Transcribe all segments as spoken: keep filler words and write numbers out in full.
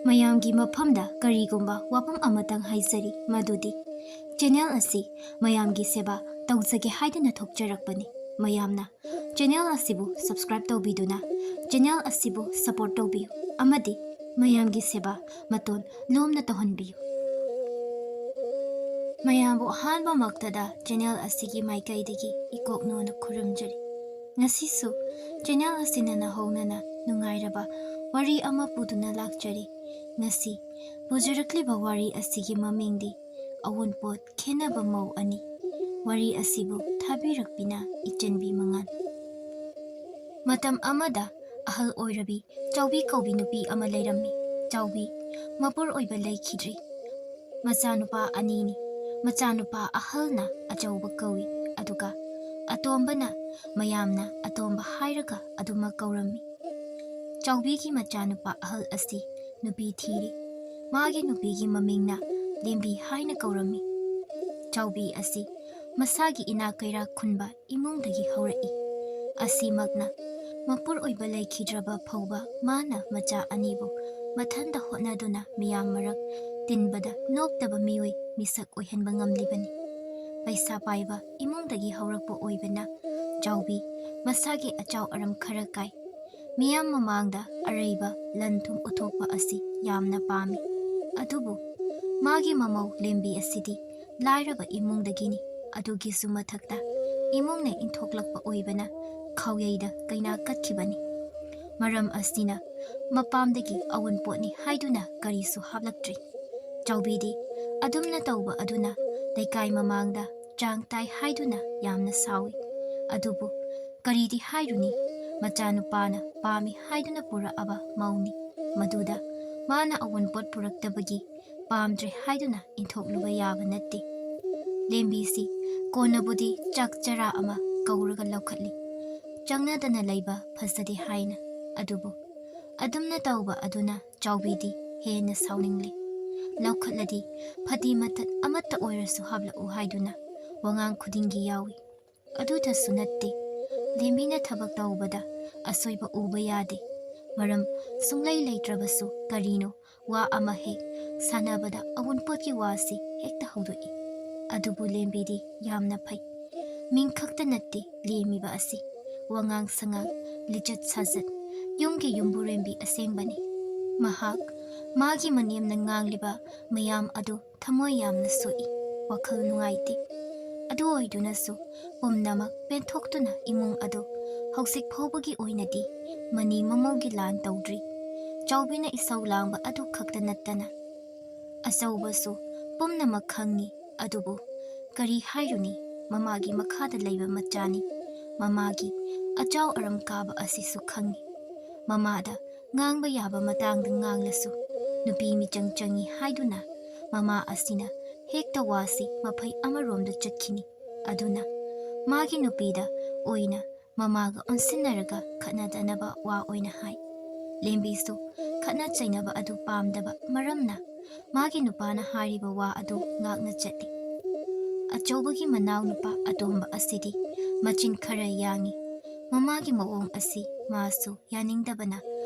ꯃꯌꯥꯝꯒꯤ ꯃꯐꯝꯗ ꯀꯔꯤꯒꯨꯝꯕ ꯋꯥꯐꯝ ꯑꯃꯇꯪ ꯍꯥꯏꯖꯔꯤ, ꯃꯗꯨꯗꯤ ꯆꯦꯅꯦꯜ ꯑꯁꯤ ꯃꯌꯥꯝꯒꯤ ꯁꯦꯕꯥ ꯇꯧꯖꯒꯦ ꯍꯥꯏꯗꯨꯅ ꯊꯣꯛꯆꯔꯛꯄꯅꯤ꯫ ꯃꯌꯥꯝꯅ ꯆꯦꯅꯦꯜ ꯑꯁꯤꯕꯨ subscribe ꯇꯧꯕꯤꯗꯨꯅ ꯆꯦꯅꯦꯜ ꯑꯁꯤꯕꯨ support ꯇꯧꯕꯤꯌꯨ ꯑꯃꯗꯤ ꯃꯌꯥꯝꯒꯤ ꯁꯦꯕꯥ ꯃꯇꯣꯟ ꯂꯣꯝꯅ ꯇꯧꯍꯟꯕꯤꯌꯨ꯫ ꯃꯌꯥꯝꯕꯨ ꯑꯍꯥꯟꯕꯃꯛꯇꯗ ꯆꯦꯅꯦꯜ ꯑꯁꯤꯒꯤ ꯃꯥꯏꯀꯩꯗꯒꯤ ꯏꯀꯣꯛꯅꯣꯅ ꯈꯨꯔꯨꯝꯖꯔꯤ꯫ ꯉꯁꯤꯁꯨ ꯆꯦꯅꯦꯜ ꯑꯁꯤꯅ ꯅꯍꯧꯅꯅ ꯅꯨꯡꯉꯥꯏꯔꯕ ꯋꯥꯔꯤ ꯑꯃ ꯄꯨꯗꯨꯅ ꯂꯥꯛꯆꯔꯤ꯫ ꯉꯁꯤ ꯄꯨꯖꯔꯛꯂꯤꯕ ꯋꯥꯔꯤ ꯑꯁꯤꯒꯤ ꯃꯃꯤꯡꯗꯤ ꯑꯋꯨꯟꯄꯣꯠ ꯈꯦꯟꯅꯕ ꯃꯧ ꯑꯅꯤ꯫ ꯋꯥꯔꯤ ꯑꯁꯤꯕꯨ ꯊꯥꯕꯤꯔꯛꯄꯤꯅ ꯏꯆꯟꯕꯤ ꯃꯉꯥꯜ꯫ ꯃꯇꯝ ꯑꯃꯗ ꯑꯍꯜ ꯑꯣꯏꯔꯕꯤ ꯆꯥꯎꯕꯤ ꯀꯧꯕꯤ ꯅꯨꯄꯤ ꯑꯃ ꯂꯩꯔꯝꯃꯤ꯫ ꯆꯥꯎꯕꯤ ꯃꯄꯨꯔ ꯑꯣꯏꯕ ꯂꯩꯈꯤꯗ꯭ꯔꯤ꯫ ꯃꯆꯥꯅꯨꯄꯥ ꯑꯅꯤꯅꯤ꯫ ꯃꯆꯥꯅꯨꯄꯥ ꯑꯍꯜꯅ ꯑꯆꯧꯕ ꯀꯧꯏ, ꯑꯗꯨꯒ ꯑꯇꯣꯝꯕꯅ ꯃꯌꯥꯝꯅ ꯑꯇꯣꯝꯕ ꯍꯥꯏꯔꯒ ꯑꯗꯨꯃꯛ ꯀꯧꯔꯝꯃꯤ꯫ ꯆꯥꯎꯕꯤꯒꯤ ꯃꯆꯥꯅꯨꯄꯥ ꯑꯍꯜ ꯑꯁꯤ ꯅꯨꯄꯤ ꯊꯤꯔꯤ꯫ ꯃꯥꯒꯤ ꯅꯨꯄꯤꯒꯤ ꯃꯃꯤꯡꯅ ꯂꯦꯝꯕꯤ ꯍꯥꯏꯅ ꯀꯧꯔꯝꯃꯤ꯫ ꯆꯥꯎꯕꯤ ꯑꯁꯤ ꯃꯁꯥꯒꯤ ꯏꯅꯥꯛ ꯀꯩꯔꯥꯛ ꯈꯨꯟꯕ ꯏꯃꯨꯡꯗꯒꯤ ꯍꯧꯔꯛꯏ꯫ ꯑꯁꯤꯃꯛꯅ ꯃꯄꯨꯔ ꯑꯣꯏꯕ ꯂꯩꯈꯤꯗ꯭ꯔꯕ ꯐꯥꯎꯕ ꯃꯥꯅ ꯃꯆꯥ ꯑꯅꯤꯕꯨ ꯃꯊꯟꯇ ꯍꯣꯠꯅꯗꯨꯅ ꯃꯤꯌꯥꯝ ꯃꯔꯛ ꯇꯤꯟꯕꯗ ꯅꯣꯞꯇꯕ ꯃꯤꯑꯣꯏ ꯃꯤꯁꯛ ꯑꯣꯏꯍꯟꯕ ꯉꯝꯂꯤꯕꯅꯤ꯫ ꯄꯩꯁꯥ ꯄꯥꯏꯕ ꯏꯃꯨꯡꯗꯒꯤ ꯍꯧꯔꯛꯄ ꯑꯣꯏꯕꯅ ꯆꯥꯎꯕꯤ ꯃꯁꯥꯒꯤ ꯑꯆꯥꯎ ꯑꯔꯝ ꯈꯔ ꯀꯥꯏ꯫ ꯃꯤꯌꯥꯝ ꯃꯃꯥꯡꯗ ꯑꯔꯩꯕ ꯂꯟ ꯊꯨꯝ ꯎꯠꯊꯣꯛꯄ ꯑꯁꯤ ꯌꯥꯝꯅ ꯄꯥꯝꯃꯤ꯫ ꯑꯗꯨꯕꯨ ꯃꯥꯒꯤ ꯃꯃꯧ ꯂꯦꯝꯕꯤ ꯑꯁꯤꯗꯤ ꯂꯥꯏꯔꯕ ꯏꯃꯨꯡꯗꯒꯤꯅꯤ꯫ ꯑꯗꯨꯒꯤꯁꯨ ꯃꯊꯛꯇ ꯏꯃꯨꯡꯅ ꯏꯟꯊꯣꯛꯂꯛꯄ ꯑꯣꯏꯕꯅ ꯈꯥꯎꯌꯩꯗ ꯀꯩꯅꯥ ꯀꯠꯈꯤꯕꯅꯤ꯫ ꯃꯔꯝ ꯑꯁꯤꯅ ꯃꯄꯥꯝꯗꯒꯤ ꯑꯋꯨꯟꯄꯣꯠꯅꯤ ꯍꯥꯏꯗꯨꯅ ꯀꯔꯤꯁꯨ ꯍꯥꯞꯂꯛꯇ꯭ꯔꯤ꯫ ꯆꯥꯎꯕꯤꯗꯤ ꯑꯗꯨꯝꯅ ꯇꯧꯕ ꯑꯗꯨꯅ ꯂꯩꯀꯥꯏ ꯃꯃꯥꯡꯗ ꯆꯥꯡ ꯇꯥꯏ ꯍꯥꯏꯗꯨꯅ ꯌꯥꯝꯅ ꯁꯥꯎꯏ꯫ ꯑꯗꯨꯕꯨ ꯀꯔꯤꯗꯤ ꯍꯥꯏꯔꯨꯅꯤ, ꯃꯆꯥꯅꯨꯄꯥꯅ ꯄꯥꯝꯃꯤ ꯍꯥꯏꯗꯨꯅ ꯄꯨꯔꯛꯑꯕ ꯃꯧꯅꯤ꯫ ꯃꯗꯨꯗ ꯃꯥꯅ ꯑꯋꯨꯟꯄꯣꯠ ꯄꯨꯔꯛꯇꯕꯒꯤ ꯄꯥꯝꯗ꯭ꯔꯦ ꯍꯥꯏꯗꯨꯅ ꯏꯟꯊꯣꯛꯂꯨꯕ ꯌꯥꯕ ꯅꯠꯇꯦ꯫ ꯂꯦꯝꯕꯤꯁꯤ ꯀꯣꯟꯅꯕꯨꯗꯤ ꯆꯥꯛ ꯆꯔꯥ ꯑꯃ ꯀꯧꯔꯒ ꯂꯧꯈꯠꯂꯤ꯫ ꯆꯪꯅꯗꯅ ꯂꯩꯕ ꯐꯖꯗꯦ ꯍꯥꯏꯅ꯫ ꯑꯗꯨꯕꯨ ꯑꯗꯨꯝꯅ ꯇꯧꯕ ꯑꯗꯨꯅ ꯆꯥꯎꯕꯤꯗꯤ ꯍꯦꯟꯅ ꯁꯥꯎꯅꯤꯡꯂꯤ꯫ ꯂꯧꯈꯠꯂꯗꯤ ꯐꯗꯤ ꯃꯇꯠ ꯑꯃꯠꯇ ꯑꯣꯏꯔꯁꯨ ꯍꯥꯞꯂꯛꯎ ꯍꯥꯏꯗꯨꯅ ꯋꯥꯉꯥꯡ ꯈꯨꯗꯤꯡꯒꯤ ꯌꯥꯎꯏ꯫ ꯑꯗꯨꯗꯁꯨ ꯅꯠꯇꯦ, ꯂꯦꯝꯕꯤꯅ ꯊꯕꯛ ꯇꯧꯕꯗ ꯑꯁꯣꯏꯕ ꯎꯕ ꯌꯥꯗꯦ꯫ ꯃꯔꯝ ꯁꯨꯡꯂꯩ ꯂꯩꯇ꯭ꯔꯕꯁꯨ ꯀꯔꯤꯅꯣ ꯋꯥ ꯑꯃ ꯍꯦꯛ ꯁꯥꯟꯅꯕꯗ ꯑꯋꯨꯟꯄꯣꯠꯀꯤ ꯋꯥꯁꯤ ꯍꯦꯛꯇ ꯍꯧꯗꯣꯛꯏ꯫ ꯑꯗꯨꯕꯨ ꯂꯦꯝꯕꯤꯗꯤ ꯌꯥꯝꯅ ꯐꯩ꯫ ꯃꯤꯡ ꯈꯛꯇ ꯅꯠꯇꯦ ꯂꯦꯝꯃꯤꯕ ꯑꯁꯤ, ꯋꯥꯉꯥꯡ ꯁꯉꯥꯡ, ꯂꯤꯆꯠ ꯁꯥꯖꯠ, ꯌꯨꯝꯒꯤ ꯌꯨꯝꯕꯨꯔꯦꯝꯕꯤ ꯑꯁꯦꯡꯕꯅꯤ꯫ ꯃꯍꯥꯛ ꯃꯥꯒꯤ ꯃꯅꯦꯝꯅ ꯉꯥꯡꯂꯤꯕ ꯃꯌꯥꯝ ꯑꯗꯨ ꯊꯃꯣꯏ ꯌꯥꯝꯅ ꯁꯣꯛꯏ, ꯋꯥꯈꯜ ꯅꯨꯡꯉꯥꯏꯇꯦ꯫ ꯑꯗꯨ ꯑꯣꯏꯗꯨꯅꯁꯨ ꯄꯨꯝꯅꯃꯛ ꯄꯦꯟꯊꯣꯛꯇꯨꯅ ꯏꯃꯨꯡ ꯑꯗꯨ ꯍꯧꯖꯤꯛ ꯐꯥꯎꯕꯒꯤ ꯑꯣꯏꯅꯗꯤ ꯃꯅꯤ ꯃꯃꯧꯒꯤ ꯂꯥꯟ ꯇꯧꯗ꯭ꯔꯤ꯫ ꯆꯥꯎꯕꯤꯅ ꯏꯁꯧ ꯂꯥꯡꯕ ꯑꯗꯨ ꯈꯛꯇ ꯅꯠꯇꯅ ꯑꯆꯧꯕꯁꯨ ꯄꯨꯝꯅꯃꯛ ꯈꯪꯉꯤ꯫ ꯑꯗꯨꯕꯨ ꯀꯔꯤ ꯍꯥꯏꯔꯨꯅꯤ, ꯃꯃꯥꯒꯤ ꯃꯈꯥꯗ ꯂꯩꯕ ꯃꯆꯥꯅꯤ꯫ ꯃꯃꯥꯒꯤ ꯑꯆꯥꯎ ꯑꯔꯝ ꯀꯥꯕ ꯑꯁꯤꯁꯨ ꯈꯪꯉꯤ꯫ ꯃꯃꯥꯗ ꯉꯥꯡꯕ ꯌꯥꯕ ꯃꯇꯥꯡꯗ ꯉꯥꯡꯂꯁꯨ, ꯅꯨꯄꯤ ꯃꯤꯆꯪ ꯆꯪꯉꯤ ꯍꯥꯏꯗꯨꯅ ꯃꯃꯥ ꯑꯁꯤꯅ ꯍꯦꯛꯇ ꯋꯥꯁꯤ ꯃꯐꯩ ꯑꯃꯔꯣꯝꯗ ꯆꯠꯈꯤꯅꯤ꯫ ꯑꯗꯨꯅ ꯃꯥꯒꯤ ꯅꯨꯄꯤꯗ ꯑꯣꯏꯅ ꯃꯃꯥꯒ ꯑꯣꯟꯁꯤꯟꯅꯔꯒ ꯈꯠꯅꯗꯅꯕ ꯋꯥ ꯑꯣꯏꯅ ꯍꯥꯏ꯫ ꯂꯦꯝꯕꯤꯁꯨ ꯈꯠꯅ ꯆꯩꯅꯕ ꯑꯗꯨ ꯄꯥꯝꯗꯕ ꯃꯔꯝꯅ ꯃꯥꯒꯤ ꯅꯨꯄꯥꯅ ꯍꯥꯏꯔꯤꯕ ꯋꯥ ꯑꯗꯨ ꯉꯥꯛꯅ ꯆꯠꯂꯤ꯫ ꯑꯆꯧꯕꯒꯤ ꯃꯅꯥꯎ ꯅꯨꯄꯥ ꯑꯇꯣꯝꯕ ꯑꯁꯤꯗꯤ ꯃꯆꯤꯟ ꯈꯔ ꯌꯥꯡꯉꯤ꯫ ꯃꯃꯥꯒꯤ ꯃꯑꯣꯡ ꯑꯁꯤ ꯃꯥꯁꯨ ꯌꯥꯅꯤꯡꯗꯕꯅ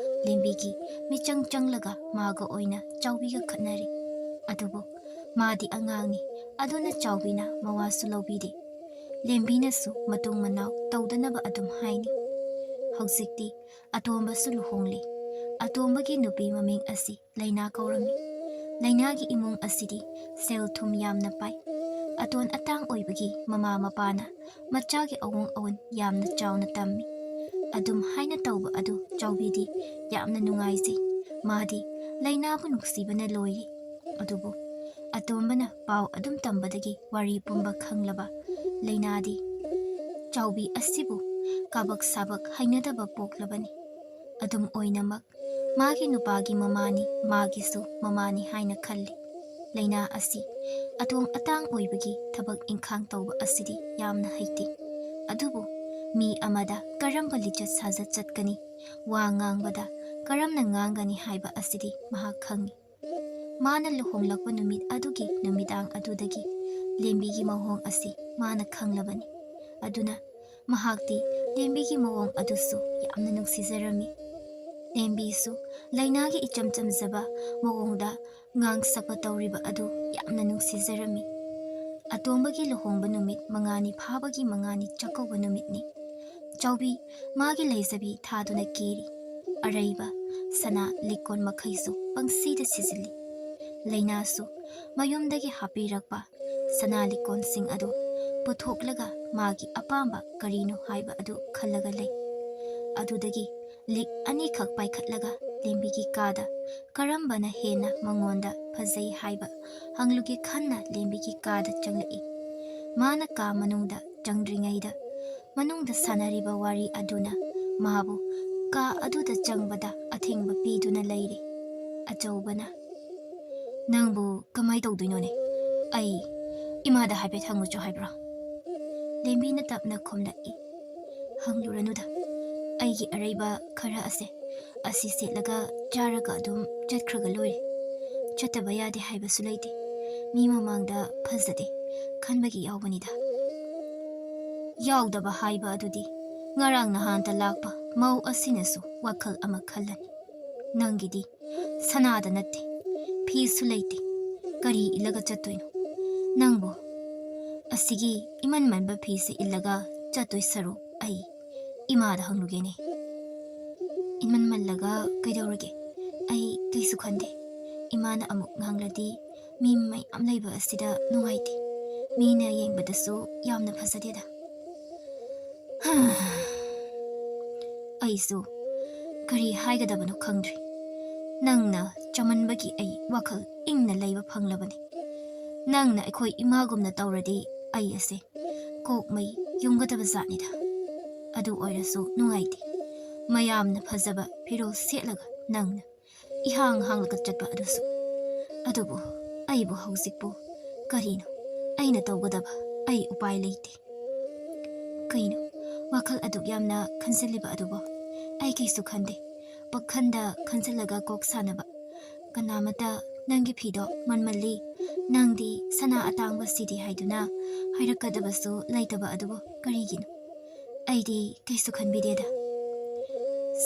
ꯂꯦꯝꯕꯤꯒꯤ ꯃꯤꯆꯪ ꯆꯪꯂꯒ ꯃꯥꯒ ꯑꯣꯏꯅ ꯆꯥꯎꯕꯤꯒ ꯈꯠꯅꯔꯤ꯫ ꯑꯗꯨꯕꯨ ꯃꯥꯗꯤ ꯑꯉꯥꯡꯅꯤ, ꯑꯗꯨꯅ ꯆꯥꯎꯕꯤꯅ ꯃꯋꯥꯁꯨ ꯂꯧꯕꯤꯗꯦ꯫ ꯂꯦꯝꯕꯤꯅꯁꯨ ꯃꯇꯨꯡ ꯃꯅꯥꯎ ꯇꯧꯗꯅꯕ ꯑꯗꯨꯝ ꯍꯥꯏꯅꯤ꯫ ꯍꯧꯖꯤꯛꯇꯤ ꯑꯇꯣꯝꯕꯁꯨ ꯂꯨꯍꯣꯡꯂꯦ꯫ ꯑꯇꯣꯝꯕꯒꯤ ꯅꯨꯄꯤ ꯃꯃꯤꯡ ꯑꯁꯤ ꯂꯩꯅꯥ ꯀꯧꯔꯝꯃꯤ꯫ ꯂꯩꯅꯥꯒꯤ ꯏꯃꯨꯡ ꯑꯁꯤꯗꯤ ꯁꯦꯜ ꯊꯨꯝ ꯌꯥꯝꯅ ꯄꯥꯏ꯫ ꯑꯇꯣꯟ ꯑꯇꯥꯡ ꯑꯣꯏꯕꯒꯤ ꯃꯃꯥ ꯃꯄꯥꯅ ꯃꯆꯥꯒꯤ ꯑꯋꯣꯡ ꯑꯋꯣꯟ ꯌꯥꯝꯅ ꯆꯥꯎꯅ ꯇꯝꯃꯤ꯫ ꯑꯗꯨꯝ ꯍꯥꯏꯅ ꯇꯧꯕ ꯑꯗꯨ ꯆꯥꯎꯕꯤꯗꯤ ꯌꯥꯝꯅ ꯅꯨꯡꯉꯥꯏꯖꯩ꯫ ꯃꯥꯗꯤ ꯂꯩꯅꯥꯕꯨ ꯅꯨꯡꯁꯤꯕꯅ ꯂꯣꯏꯔꯤ꯫ ꯑꯗꯨꯕꯨ ꯑꯇꯣꯝꯕꯅ ꯄꯥꯎ ꯑꯗꯨꯝ ꯇꯝꯕꯗꯒꯤ ꯋꯥꯔꯤ ꯄꯨꯝꯕ ꯈꯪꯂꯕ ꯂꯩꯅꯥꯗꯤ ꯆꯥꯎꯕꯤ ꯑꯁꯤꯕꯨ ꯀꯥꯕꯛ ꯁꯥꯕꯛ ꯍꯩꯅꯗꯕ ꯄꯣꯛꯂꯕꯅꯤ꯫ ꯑꯗꯨꯝ ꯑꯣꯏꯅꯃꯛ ꯃꯥꯒꯤ ꯅꯨꯄꯥꯒꯤ ꯃꯃꯥꯅꯤ, ꯃꯥꯒꯤꯁꯨ ꯃꯃꯥꯅꯤ ꯍꯥꯏꯅ ꯈꯜꯂꯤ꯫ ꯂꯩꯅꯥ ꯑꯁꯤ ꯑꯇꯣꯡ ꯑꯇꯥꯡ ꯑꯣꯏꯕꯒꯤ ꯊꯕꯛ ꯏꯪꯈꯥꯡ ꯇꯧꯕ ꯑꯁꯤꯗꯤ ꯌꯥꯝꯅ ꯍꯩꯇꯦ꯫ ꯑꯗꯨꯕꯨ ꯃꯤ ꯑꯃꯗ ꯀꯔꯝꯕ ꯂꯤꯆꯠ ꯁꯥꯖꯠ ꯆꯠꯀꯅꯤ, ꯋꯥ ꯉꯥꯡꯕꯗ ꯀꯔꯝꯅ ꯉꯥꯡꯒꯅꯤ ꯍꯥꯏꯕ ꯑꯁꯤꯗꯤ ꯃꯍꯥꯛ ꯈꯪꯏ꯫ ꯃꯥꯅ ꯂꯨꯍꯣꯡꯂꯛꯄ ꯅꯨꯃꯤꯠ ꯑꯗꯨꯒꯤ ꯅꯨꯃꯤꯗꯥꯡ ꯑꯗꯨꯗꯒꯤ ꯂꯦꯝꯕꯤꯒꯤ ꯃꯑꯣꯡ ꯑꯁꯤ ꯃꯥꯅ ꯈꯪꯂꯕꯅꯤ꯫ ꯑꯗꯨꯅ ꯃꯍꯥꯛꯇꯤ ꯂꯦꯝꯕꯤꯒꯤ ꯃꯑꯣꯡ ꯑꯗꯨꯁꯨ ꯌꯥꯝꯅ ꯅꯨꯡꯁꯤꯖꯔꯝꯃꯤ꯫ ꯂꯦꯝꯕꯤꯁꯨ ꯂꯩꯅꯥꯒꯤ ꯏꯆꯝ ꯆꯝꯖꯕ ꯃꯑꯣꯡꯗ ꯉꯥꯡ ꯁꯛꯄ ꯇꯧꯔꯤꯕ ꯑꯗꯨ ꯌꯥꯝꯅ ꯅꯨꯡꯁꯤꯖꯔꯝꯃꯤ꯫ ꯑꯇꯣꯝꯕꯒꯤ ꯂꯨꯍꯣꯡꯕ ꯅꯨꯃꯤꯠ ꯃꯉꯥꯅꯤ ꯐꯥꯕꯒꯤ ꯃꯉꯥꯅꯤ ꯆꯥꯛꯀꯧꯕ ꯅꯨꯃꯤꯠꯅꯤ꯫ ꯆꯥꯎꯕꯤ ꯃꯥꯒꯤ ꯂꯩꯖꯕꯤ ꯊꯥꯗꯨꯅ ꯀꯦꯔꯤ꯫ ꯑꯔꯩꯕ ꯁꯅꯥ ꯂꯤꯛꯀꯣꯟ ꯃꯈꯩꯁꯨ ꯄꯪꯁꯤꯗ ꯁꯤꯖꯤꯜꯂꯤ꯫ ꯂꯩꯅꯥꯁꯨ ꯃꯌꯨꯝꯗꯒꯤ ꯍꯥꯞꯄꯤꯔꯛꯄ ꯁꯅꯥ ꯂꯤꯛꯀꯣꯟꯁꯤꯡ ꯑꯗꯨ ꯄꯨꯊꯣꯛꯂꯒ ꯃꯥꯒꯤ ꯑꯄꯥꯝꯕ ꯀꯔꯤꯅꯣ ꯍꯥꯏꯕ ꯑꯗꯨ ꯈꯜꯂꯒ ꯂꯩ꯫ ꯑꯗꯨꯗꯒꯤ ꯂꯤꯛ ꯑꯅꯤꯈꯛ ꯄꯥꯏꯈꯠꯂꯒ ꯂꯦꯝꯕꯤꯒꯤ ꯀꯥꯗ ꯀꯔꯝꯕꯅ ꯍꯦꯟꯅ ꯃꯉꯣꯟꯗ ꯐꯖꯩ ꯍꯥꯏꯕ ꯍꯪꯂꯨꯒꯦ ꯈꯟꯅ ꯂꯦꯝꯕꯤꯒꯤ ꯀꯥꯗ ꯆꯪꯂꯛꯏ꯫ ꯃꯥꯅ ꯀꯥ ꯃꯅꯨꯡꯗ ꯆꯪꯗ꯭ꯔꯤꯉꯩꯗ ꯃꯅꯨꯡꯗ ꯁꯥꯟꯅꯔꯤꯕ ꯋꯥꯔꯤ ꯑꯗꯨꯅ ꯃꯥꯕꯨ ꯀꯥ ꯑꯗꯨꯗ ꯆꯪꯕꯗ ꯑꯊꯤꯡꯕ ꯄꯤꯗꯨꯅ ꯂꯩꯔꯤ꯫ ꯑꯆꯧꯕꯅ, "ꯅꯪꯕꯨ ꯀꯃꯥꯏ ꯇꯧꯗꯣꯏꯅꯣꯅꯦ? ꯑꯩ ꯏꯃꯥꯗ ꯍꯥꯏꯐꯦꯠ ꯍꯪꯉꯨꯆꯣ ꯍꯥꯏꯕ꯭ꯔꯣ?" ꯂꯦꯝꯕꯤꯅ ꯇꯞꯅ ꯈꯨꯝꯂꯛꯏ꯫ "ꯍꯪꯂꯨꯔꯅꯨꯗ, ꯑꯩꯒꯤ ꯑꯔꯩꯕ ꯈꯔ ꯑꯁꯦ ꯑꯁꯤ ꯁꯦꯠꯂꯒ ꯆꯥꯔꯒ ꯑꯗꯨꯝ ꯆꯠꯈ꯭ꯔꯒ ꯂꯣꯏꯔꯦ꯫ ꯆꯠꯇꯕ ꯌꯥꯗꯦ ꯍꯥꯏꯕꯁꯨ ꯂꯩꯇꯦ꯫ ꯃꯤ ꯃꯃꯥꯡꯗ ꯐꯖꯗꯦ ꯈꯟꯕꯒꯤ ꯌꯥꯎꯕꯅꯤꯗ꯫" ꯌꯥꯎꯗꯕ ꯍꯥꯏꯕ ꯑꯗꯨꯗꯤ ꯉꯔꯥꯡ ꯅꯍꯥꯟꯇ ꯂꯥꯛꯄ ꯃꯧ ꯑꯁꯤꯅꯁꯨ ꯋꯥꯈꯜ ꯑꯃ ꯈꯜꯂꯅꯤ꯫ ꯅꯪꯒꯤꯗꯤ ꯁꯅꯥꯗ ꯅꯠꯇꯦ, ꯐꯤꯁꯨ ꯂꯩꯇꯦ, ꯀꯔꯤ ꯏꯜꯂꯒ ꯆꯠꯇꯣꯏꯅꯣ? ꯅꯪꯕꯨ ꯑꯁꯤꯒꯤ ꯏꯃꯟ ꯃꯟꯕ ꯐꯤꯁꯦ ꯏꯜꯂꯒ ꯆꯠꯇꯣꯏ ꯁꯔꯨꯛ ꯑꯩ ꯏꯃꯥꯗ ꯍꯪꯂꯨꯒꯦꯅꯦ꯫ ꯏꯃꯟ ꯃꯜꯂꯒ ꯀꯩꯗꯧꯔꯒꯦ? ꯑꯩ ꯀꯩꯁꯨ ꯈꯟꯗꯦ꯫ ꯏꯃꯥꯅ ꯑꯃꯨꯛ ꯉꯥꯡꯂꯗꯤ ꯃꯤ ꯃꯌꯥꯝ ꯂꯩꯕ ꯑꯁꯤꯗ ꯅꯨꯡꯉꯥꯏꯇꯦ꯫ ꯃꯤꯅ ꯌꯦꯡꯕꯗꯁꯨ ꯌꯥꯝꯅ ꯐꯖꯗꯦꯗ꯫ ꯑꯩꯁꯨ ꯀꯔꯤ ꯍꯥꯏꯒꯗꯕꯅꯣ ꯈꯪꯗ꯭ꯔꯦ꯫ ꯅꯪꯅ ꯆꯃꯟꯕꯒꯤ ꯑꯩ ꯋꯥꯈꯜ ꯏꯪꯅ ꯂꯩꯕ ꯐꯪꯂꯕꯅꯤ꯫ ꯅꯪꯅ ꯑꯩꯈꯣꯏ ꯏꯃꯥꯒꯨꯝꯅ ꯇꯧꯔꯗꯤ ꯑꯩ ꯑꯁꯦ ꯀꯣꯛ ꯃꯩ ꯌꯨꯡꯒꯗꯕ ꯖꯥꯠꯅꯤꯗ꯫ ꯑꯗꯨ ꯑꯣꯏꯔꯁꯨ ꯅꯨꯡꯉꯥꯏꯇꯦ꯫ ꯃꯌꯥꯝꯅ ꯐꯖꯕ ꯐꯤꯔꯣꯜ ꯁꯦꯠꯂꯒ ꯅꯪꯅ ꯏꯍꯥꯡ ꯍꯥꯡꯂꯒ ꯆꯠꯄ ꯑꯗꯨꯁꯨ꯫ ꯑꯗꯨꯕꯨ ꯑꯩꯕꯨ ꯍꯧꯖꯤꯛꯄꯨ ꯀꯔꯤꯅꯣ ꯑꯩꯅ ꯇꯧꯒꯗꯕ? ꯑꯩ ꯎꯄꯥꯏ ꯂꯩꯇꯦ꯫ ꯀꯩꯅꯣ ꯋꯥꯈꯜ ꯑꯗꯨꯛ ꯌꯥꯝꯅ ꯈꯟꯖꯤꯜꯂꯤꯕ ꯑꯗꯨꯕꯣ? ꯑꯩ ꯀꯩꯁꯨ ꯈꯟꯗꯦ꯫ ꯄꯥꯈꯟꯗ ꯈꯟꯖꯤꯜꯂꯒ ꯀꯣꯛ ꯁꯥꯟꯅꯕ꯫ ꯀꯅꯥꯃꯠꯇ ꯅꯪꯒꯤ ꯐꯤꯗꯣ ꯃꯟꯃꯜꯂꯤ, ꯅꯪꯗꯤ ꯁꯅꯥ ꯑꯇꯥꯡꯕ ꯁꯤꯗꯤ ꯍꯥꯏꯗꯨꯅ ꯍꯥꯏꯔꯛꯀꯗꯕꯁꯨ ꯂꯩꯇꯕ ꯑꯗꯨꯕꯨ ꯀꯔꯤꯒꯤꯅꯣ? ꯑꯩꯗꯤ ꯀꯩꯁꯨ ꯈꯟꯕꯤꯗꯦꯗ꯫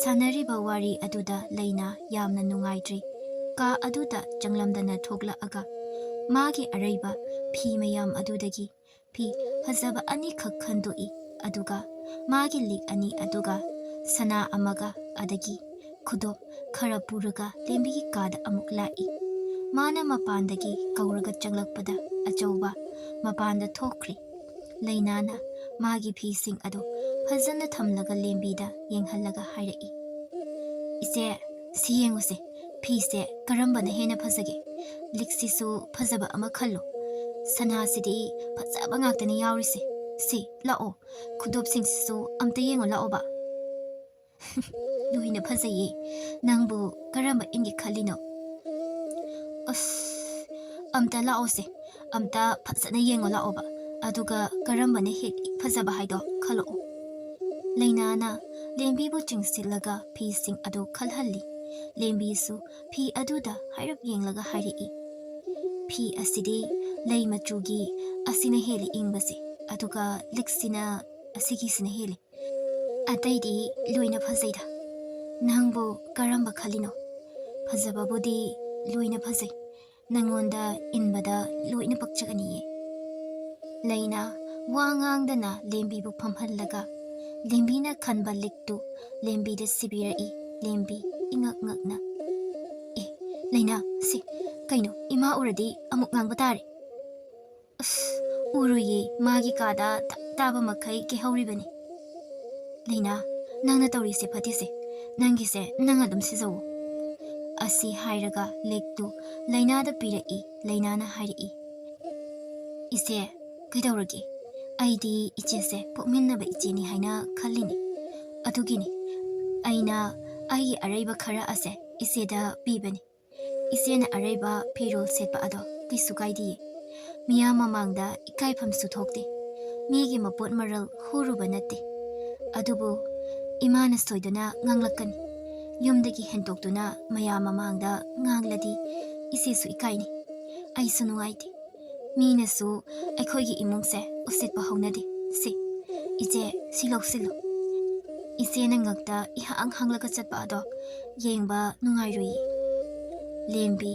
ꯁꯥꯟꯅꯔꯤꯕ ꯋꯥꯔꯤ ꯑꯗꯨꯗ ꯂꯩꯅꯥ ꯌꯥꯝꯅ ꯅꯨꯡꯉꯥꯏꯇ꯭ꯔꯤ꯫ ꯀꯥ ꯑꯗꯨꯗ ꯆꯪꯂꯝꯗꯅ ꯊꯣꯛꯂꯛꯑꯒ ꯃꯥꯒꯤ ꯑꯔꯩꯕ ꯐꯤ ꯃꯌꯥꯝ ꯑꯗꯨꯗꯒꯤ ꯐꯤ ꯐꯖꯕ ꯑꯅꯤꯈꯛ ꯈꯟꯗꯣꯛꯏ꯫ ꯑꯗꯨꯒ ꯃꯥꯒꯤ ꯂꯤꯛ ꯑꯅꯤ ꯑꯗꯨꯒ ꯁꯅꯥ ꯑꯃꯒ ꯑꯗꯒꯤ ꯈꯨꯗꯣꯞ ꯈꯔ ꯄꯨꯔꯒ ꯂꯦꯝꯕꯤꯒꯤ ꯀꯥꯗ ꯑꯃꯨꯛ ꯂꯥꯛꯏ꯫ ꯃꯥꯅ ꯃꯄꯥꯟꯗꯒꯤ ꯀꯧꯔꯒ ꯆꯪꯂꯛꯄꯗ ꯑꯆꯧꯕ ꯃꯄꯥꯟꯗ ꯊꯣꯛꯈ꯭ꯔꯦ꯫ ꯂꯩꯅꯥꯅ ꯃꯥꯒꯤ ꯐꯤꯁꯤꯡ ꯑꯗꯨ ꯐꯖꯅ ꯊꯝꯂꯒ ꯂꯦꯝꯕꯤꯗ ꯌꯦꯡꯍꯜꯂꯒ ꯍꯥꯏꯔꯛꯏ, "ꯏꯆꯦ, ꯁꯤ ꯌꯦꯡꯉꯨꯁꯦ, ꯐꯤꯁꯦ ꯀꯔꯝꯕꯅ ꯍꯦꯟꯅ ꯐꯖꯒꯦ? ꯂꯤꯛꯁꯤꯁꯨ ꯐꯖꯕ ꯑꯃ ꯈꯜꯂꯨ꯫ ꯁꯅꯥꯁꯤꯗꯤ ꯐꯖꯕ ꯉꯥꯛꯇꯅꯤ ꯌꯥꯎꯔꯤꯁꯦ꯫ ꯁꯤ, ꯂꯥꯛꯑꯣ, ꯈꯨꯗꯣꯞꯁꯤꯡꯁꯤꯁꯨ ꯑꯝꯇ ꯌꯦꯡꯉꯣ ꯂꯥꯛꯑꯣꯕ꯫" "ꯂꯣꯏꯅ ꯐꯖꯩꯌꯦ꯫ ꯅꯪꯕꯨ ꯀꯔꯝꯕ ꯏꯟꯒꯦ ꯈꯜꯂꯤꯅꯣ?" "ꯑꯁ, ꯑꯝꯇ ꯂꯥꯛꯑꯣꯁꯦ꯫ ꯑꯝꯇ ꯐꯖꯅ ꯌꯦꯡꯉꯣ ꯂꯥꯛꯑꯣꯕ꯫ ꯑꯗꯨꯒ ꯀꯔꯝꯕꯅ ꯍꯦꯛ ꯐꯖꯕ ꯍꯥꯏꯗꯣ ꯈꯜꯂꯛꯑꯣ꯫" ꯂꯩꯅꯥꯅ ꯂꯦꯝꯕꯤꯕꯨ ꯆꯤꯡꯁꯤꯜꯂꯒ ꯐꯤꯁꯤꯡ ꯑꯗꯨ ꯈꯜꯍꯜꯂꯤ꯫ ꯂꯦꯝꯕꯤꯁꯨ ꯐꯤ ꯑꯗꯨꯗ ꯍꯥꯏꯔꯞ ꯌꯦꯡꯂꯒ ꯍꯥꯏꯔꯛꯏ, "ꯐꯤ ꯑꯁꯤꯗꯤ ꯂꯩ ꯃꯆꯨꯒꯤ ꯑꯁꯤꯅ ꯍꯦꯜꯂꯤ ꯏꯪꯕꯁꯦ, ꯑꯗꯨꯒ ꯂꯤꯛꯁꯤꯅ ꯑꯁꯤꯒꯤꯁꯤꯅ ꯍꯦꯜꯂꯤ꯫ ꯑꯇꯩꯗꯤ ꯂꯣꯏꯅ ꯐꯖꯩꯗ꯫ ꯅꯪꯕꯨ ꯀꯔꯝꯕ ꯈꯜꯂꯤꯅꯣ? ꯐꯖꯕꯕꯨꯗꯤ ꯂꯣꯏꯅ ꯐꯖꯩ꯫ ꯅꯪꯉꯣꯟꯗ ꯏꯟꯕꯗ ꯂꯣꯏꯅ ꯄꯛꯆꯒꯅꯤꯌꯦ꯫" ꯂꯩꯅꯥ ꯋꯥ ꯉꯥꯡꯗꯅ ꯂꯦꯝꯕꯤꯕꯨ ꯐꯝꯍꯜꯂꯒ ꯂꯦꯝꯕꯤꯅ ꯈꯟꯕ ꯂꯤꯛꯇꯨ ꯂꯦꯝꯕꯤꯗ ꯁꯤꯕꯤꯔꯛꯏ꯫ ꯂꯦꯝꯕꯤ ꯏꯉꯛ ꯉꯛꯅ, "ꯑꯦ, ꯂꯩꯅꯥ, ꯁꯤ ꯀꯩꯅꯣ? ꯏꯃꯥ ꯎꯔꯗꯤ ꯑꯃꯨꯛ ꯉꯥꯡꯕ ꯇꯥꯔꯦ꯫" "ꯑꯁ, ꯎꯔꯣꯏꯌꯦ, ꯃꯥꯒꯤ ꯀꯥꯗ ꯇꯞ ꯇꯥꯕ ꯃꯈꯩ ꯀꯦꯍꯧꯔꯤꯕꯅꯤ꯫" "ꯂꯩꯅꯥ, ꯅꯪꯅ ꯇꯧꯔꯤꯁꯦ ꯐꯠꯇꯦꯁꯦ꯫ ꯅꯪꯒꯤꯁꯦ ꯅꯪ ꯑꯗꯨꯝ ꯁꯤꯖꯧꯋꯣ꯫" ꯑꯁꯤ ꯍꯥꯏꯔꯒ ꯂꯤꯛꯇꯨ ꯂꯩꯅꯥꯗ ꯄꯤꯔꯛꯏ꯫ ꯂꯩꯅꯥꯅ ꯍꯥꯏꯔꯛꯏ, "ꯏꯆꯦ, ꯀꯩꯗꯧꯔꯒꯦ? ꯑꯩꯗꯤ ꯏꯆꯦꯁꯦ ꯄꯣꯛꯃꯤꯟꯅꯕ ꯏꯆꯦꯅꯤ ꯍꯥꯏꯅ ꯈꯜꯂꯤꯅꯤ꯫ ꯑꯗꯨꯒꯤꯅꯤ ꯑꯩꯅ ꯑꯩꯒꯤ ꯑꯔꯩꯕ ꯈꯔ ꯑꯁꯦ ꯏꯆꯦꯗ ꯄꯤꯕꯅꯤ꯫ ꯏꯆꯦꯅ ꯑꯔꯩꯕ ꯐꯤꯔꯣꯜ ꯁꯦꯠꯄ ꯑꯗꯣ ꯀꯩꯁꯨ ꯀꯥꯏꯗꯤꯌꯦ꯫ ꯃꯤꯌꯥꯝ ꯃꯃꯥꯡꯗ ꯏꯀꯥꯏꯐꯝꯁꯨ ꯊꯣꯛꯇꯦ꯫ ꯃꯤꯒꯤ ꯃꯄꯣꯠ ꯃꯔꯜ ꯍꯨꯔꯨꯕ ꯅꯠꯇꯦ꯫ ꯑꯗꯨꯕꯨ ꯏꯃꯥꯅ ꯁꯣꯏꯗꯅ ꯉꯥꯡꯂꯛꯀꯅꯤ꯫ ꯌꯨꯝꯗꯒꯤ ꯍꯦꯟꯇꯣꯛꯇꯨꯅ ꯃꯌꯥꯝ ꯃꯃꯥꯡꯗ ꯉꯥꯡꯂꯗꯤ ꯏꯆꯦꯁꯨ ꯏꯀꯥꯏꯅꯤ꯫ ꯑꯩꯁꯨ ꯅꯨꯡꯉꯥꯏꯇꯦ꯫ ꯃꯤꯅꯁꯨ ꯑꯩꯈꯣꯏꯒꯤ ꯏꯃꯨꯡꯁꯦ ꯎꯁꯤꯠꯄ ꯍꯧꯅꯗꯦ꯫ ꯁꯤ, ꯏꯆꯦ, ꯁꯤ ꯂꯧꯁꯤꯜꯂꯨ꯫" ꯏꯆꯦꯅ ꯉꯛꯇ ꯏꯍꯥꯡ ꯍꯥꯡꯂꯒ ꯆꯠꯄ ꯑꯗꯣ ꯌꯦꯡꯕ ꯅꯨꯡꯉꯥꯏꯔꯨꯏ꯫ ꯂꯦꯝꯕꯤ,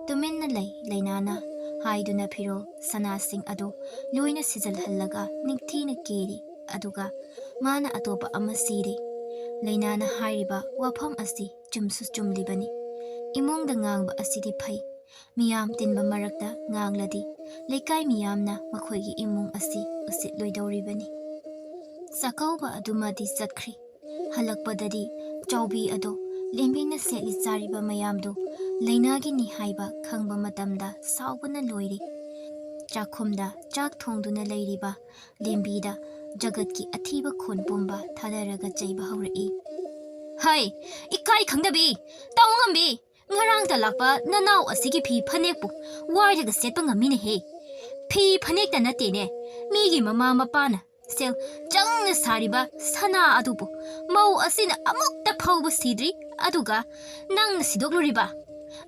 ꯇꯨꯃꯤꯟꯅ ꯂꯩ꯫ ꯂꯩꯅꯥꯅ ꯍꯥꯏꯗꯨꯅ ꯐꯤꯔꯣꯜ ꯁꯅꯥꯁꯤꯡ ꯑꯗꯨ ꯂꯣꯏꯅ ꯁꯤꯖꯜꯍꯜꯂꯒ ꯅꯤꯡꯊꯤꯅ ꯀꯦꯔꯤ꯫ ꯑꯗꯨꯒ ꯃꯥꯅ ꯑꯇꯣꯞꯄ ꯑꯃ ꯁꯤꯔꯤ꯫ ꯂꯩꯅꯥꯅ ꯍꯥꯏꯔꯤꯕ ꯋꯥꯐꯝ ꯑꯁꯤ ꯆꯨꯝꯁꯨ ꯆꯨꯝꯂꯤꯕꯅꯤ꯫ ꯏꯃꯨꯡꯗ ꯉꯥꯡꯕ ꯑꯁꯤꯗꯤ ꯐꯩ꯫ ꯃꯤꯌꯥꯝ ꯇꯤꯟꯕ ꯃꯔꯛꯇ ꯉꯥꯡꯂꯗꯤ ꯂꯩꯀꯥꯏ ꯃꯤꯌꯥꯝꯅ ꯃꯈꯣꯏꯒꯤ ꯏꯃꯨꯡ ꯑꯁꯤ ꯎꯁꯤꯠꯂꯣꯏꯗꯧꯔꯤꯕꯅꯤ꯫ ꯆꯥꯛꯀꯧꯕ ꯑꯗꯨꯃꯗꯤ ꯆꯠꯈ꯭ꯔꯤ꯫ ꯍꯜꯂꯛꯄꯗꯗꯤ ꯆꯥꯎꯕꯤ ꯑꯗꯣ ꯂꯦꯝꯕꯤꯅ ꯁꯦꯠꯂꯤ ꯆꯥꯔꯤꯕ ꯃꯌꯥꯝꯗꯨ ꯂꯩꯅꯥꯒꯤꯅꯤ ꯍꯥꯏꯕ ꯈꯪꯕ ꯃꯇꯝꯗ ꯁꯥꯎꯕꯅ ꯂꯣꯏꯔꯤ꯫ ꯆꯥꯛꯈꯨꯝꯗ ꯆꯥꯛ ꯊꯣꯡꯗꯨꯅ ꯂꯩꯔꯤꯕ ꯂꯦꯝꯕꯤꯗ ꯖꯒꯠꯀꯤ ꯑꯊꯤꯕ ꯈꯣꯟ ꯄꯨꯝꯕ ꯊꯥꯗꯔꯒ ꯆꯩꯕ ꯍꯧꯔꯛꯏ꯫ "ꯍꯩ, ꯏꯀꯥꯏ ꯈꯪꯗꯕꯤ, ꯇꯧ ꯉꯝꯕꯤ! ꯉꯔꯥꯡꯇ ꯂꯥꯛꯄ ꯅꯅꯥꯎ ꯑꯁꯤꯒꯤ ꯐꯤ ꯐꯅꯦꯛꯄꯨ ꯋꯥꯏꯔꯒ ꯁꯦꯠꯄ ꯉꯝꯃꯤꯅꯦꯍꯦ꯫ ꯐꯤ ꯐꯅꯦꯛꯇ ꯅꯠꯇꯦꯅꯦ, ꯃꯤꯒꯤ ꯃꯃꯥ ꯃꯄꯥꯅ ꯁꯦꯜ ꯆꯪꯅ ꯁꯥꯔꯤꯕ ꯁꯅꯥ ꯑꯗꯨꯕꯨ ꯃꯧ ꯑꯁꯤꯅ ꯑꯃꯨꯛꯇ ꯐꯥꯎꯕ ꯁꯤꯗ꯭ꯔꯤ, ꯑꯗꯨꯒ ꯅꯪꯅ ꯁꯤꯗꯣꯛꯂꯨꯔꯤꯕ?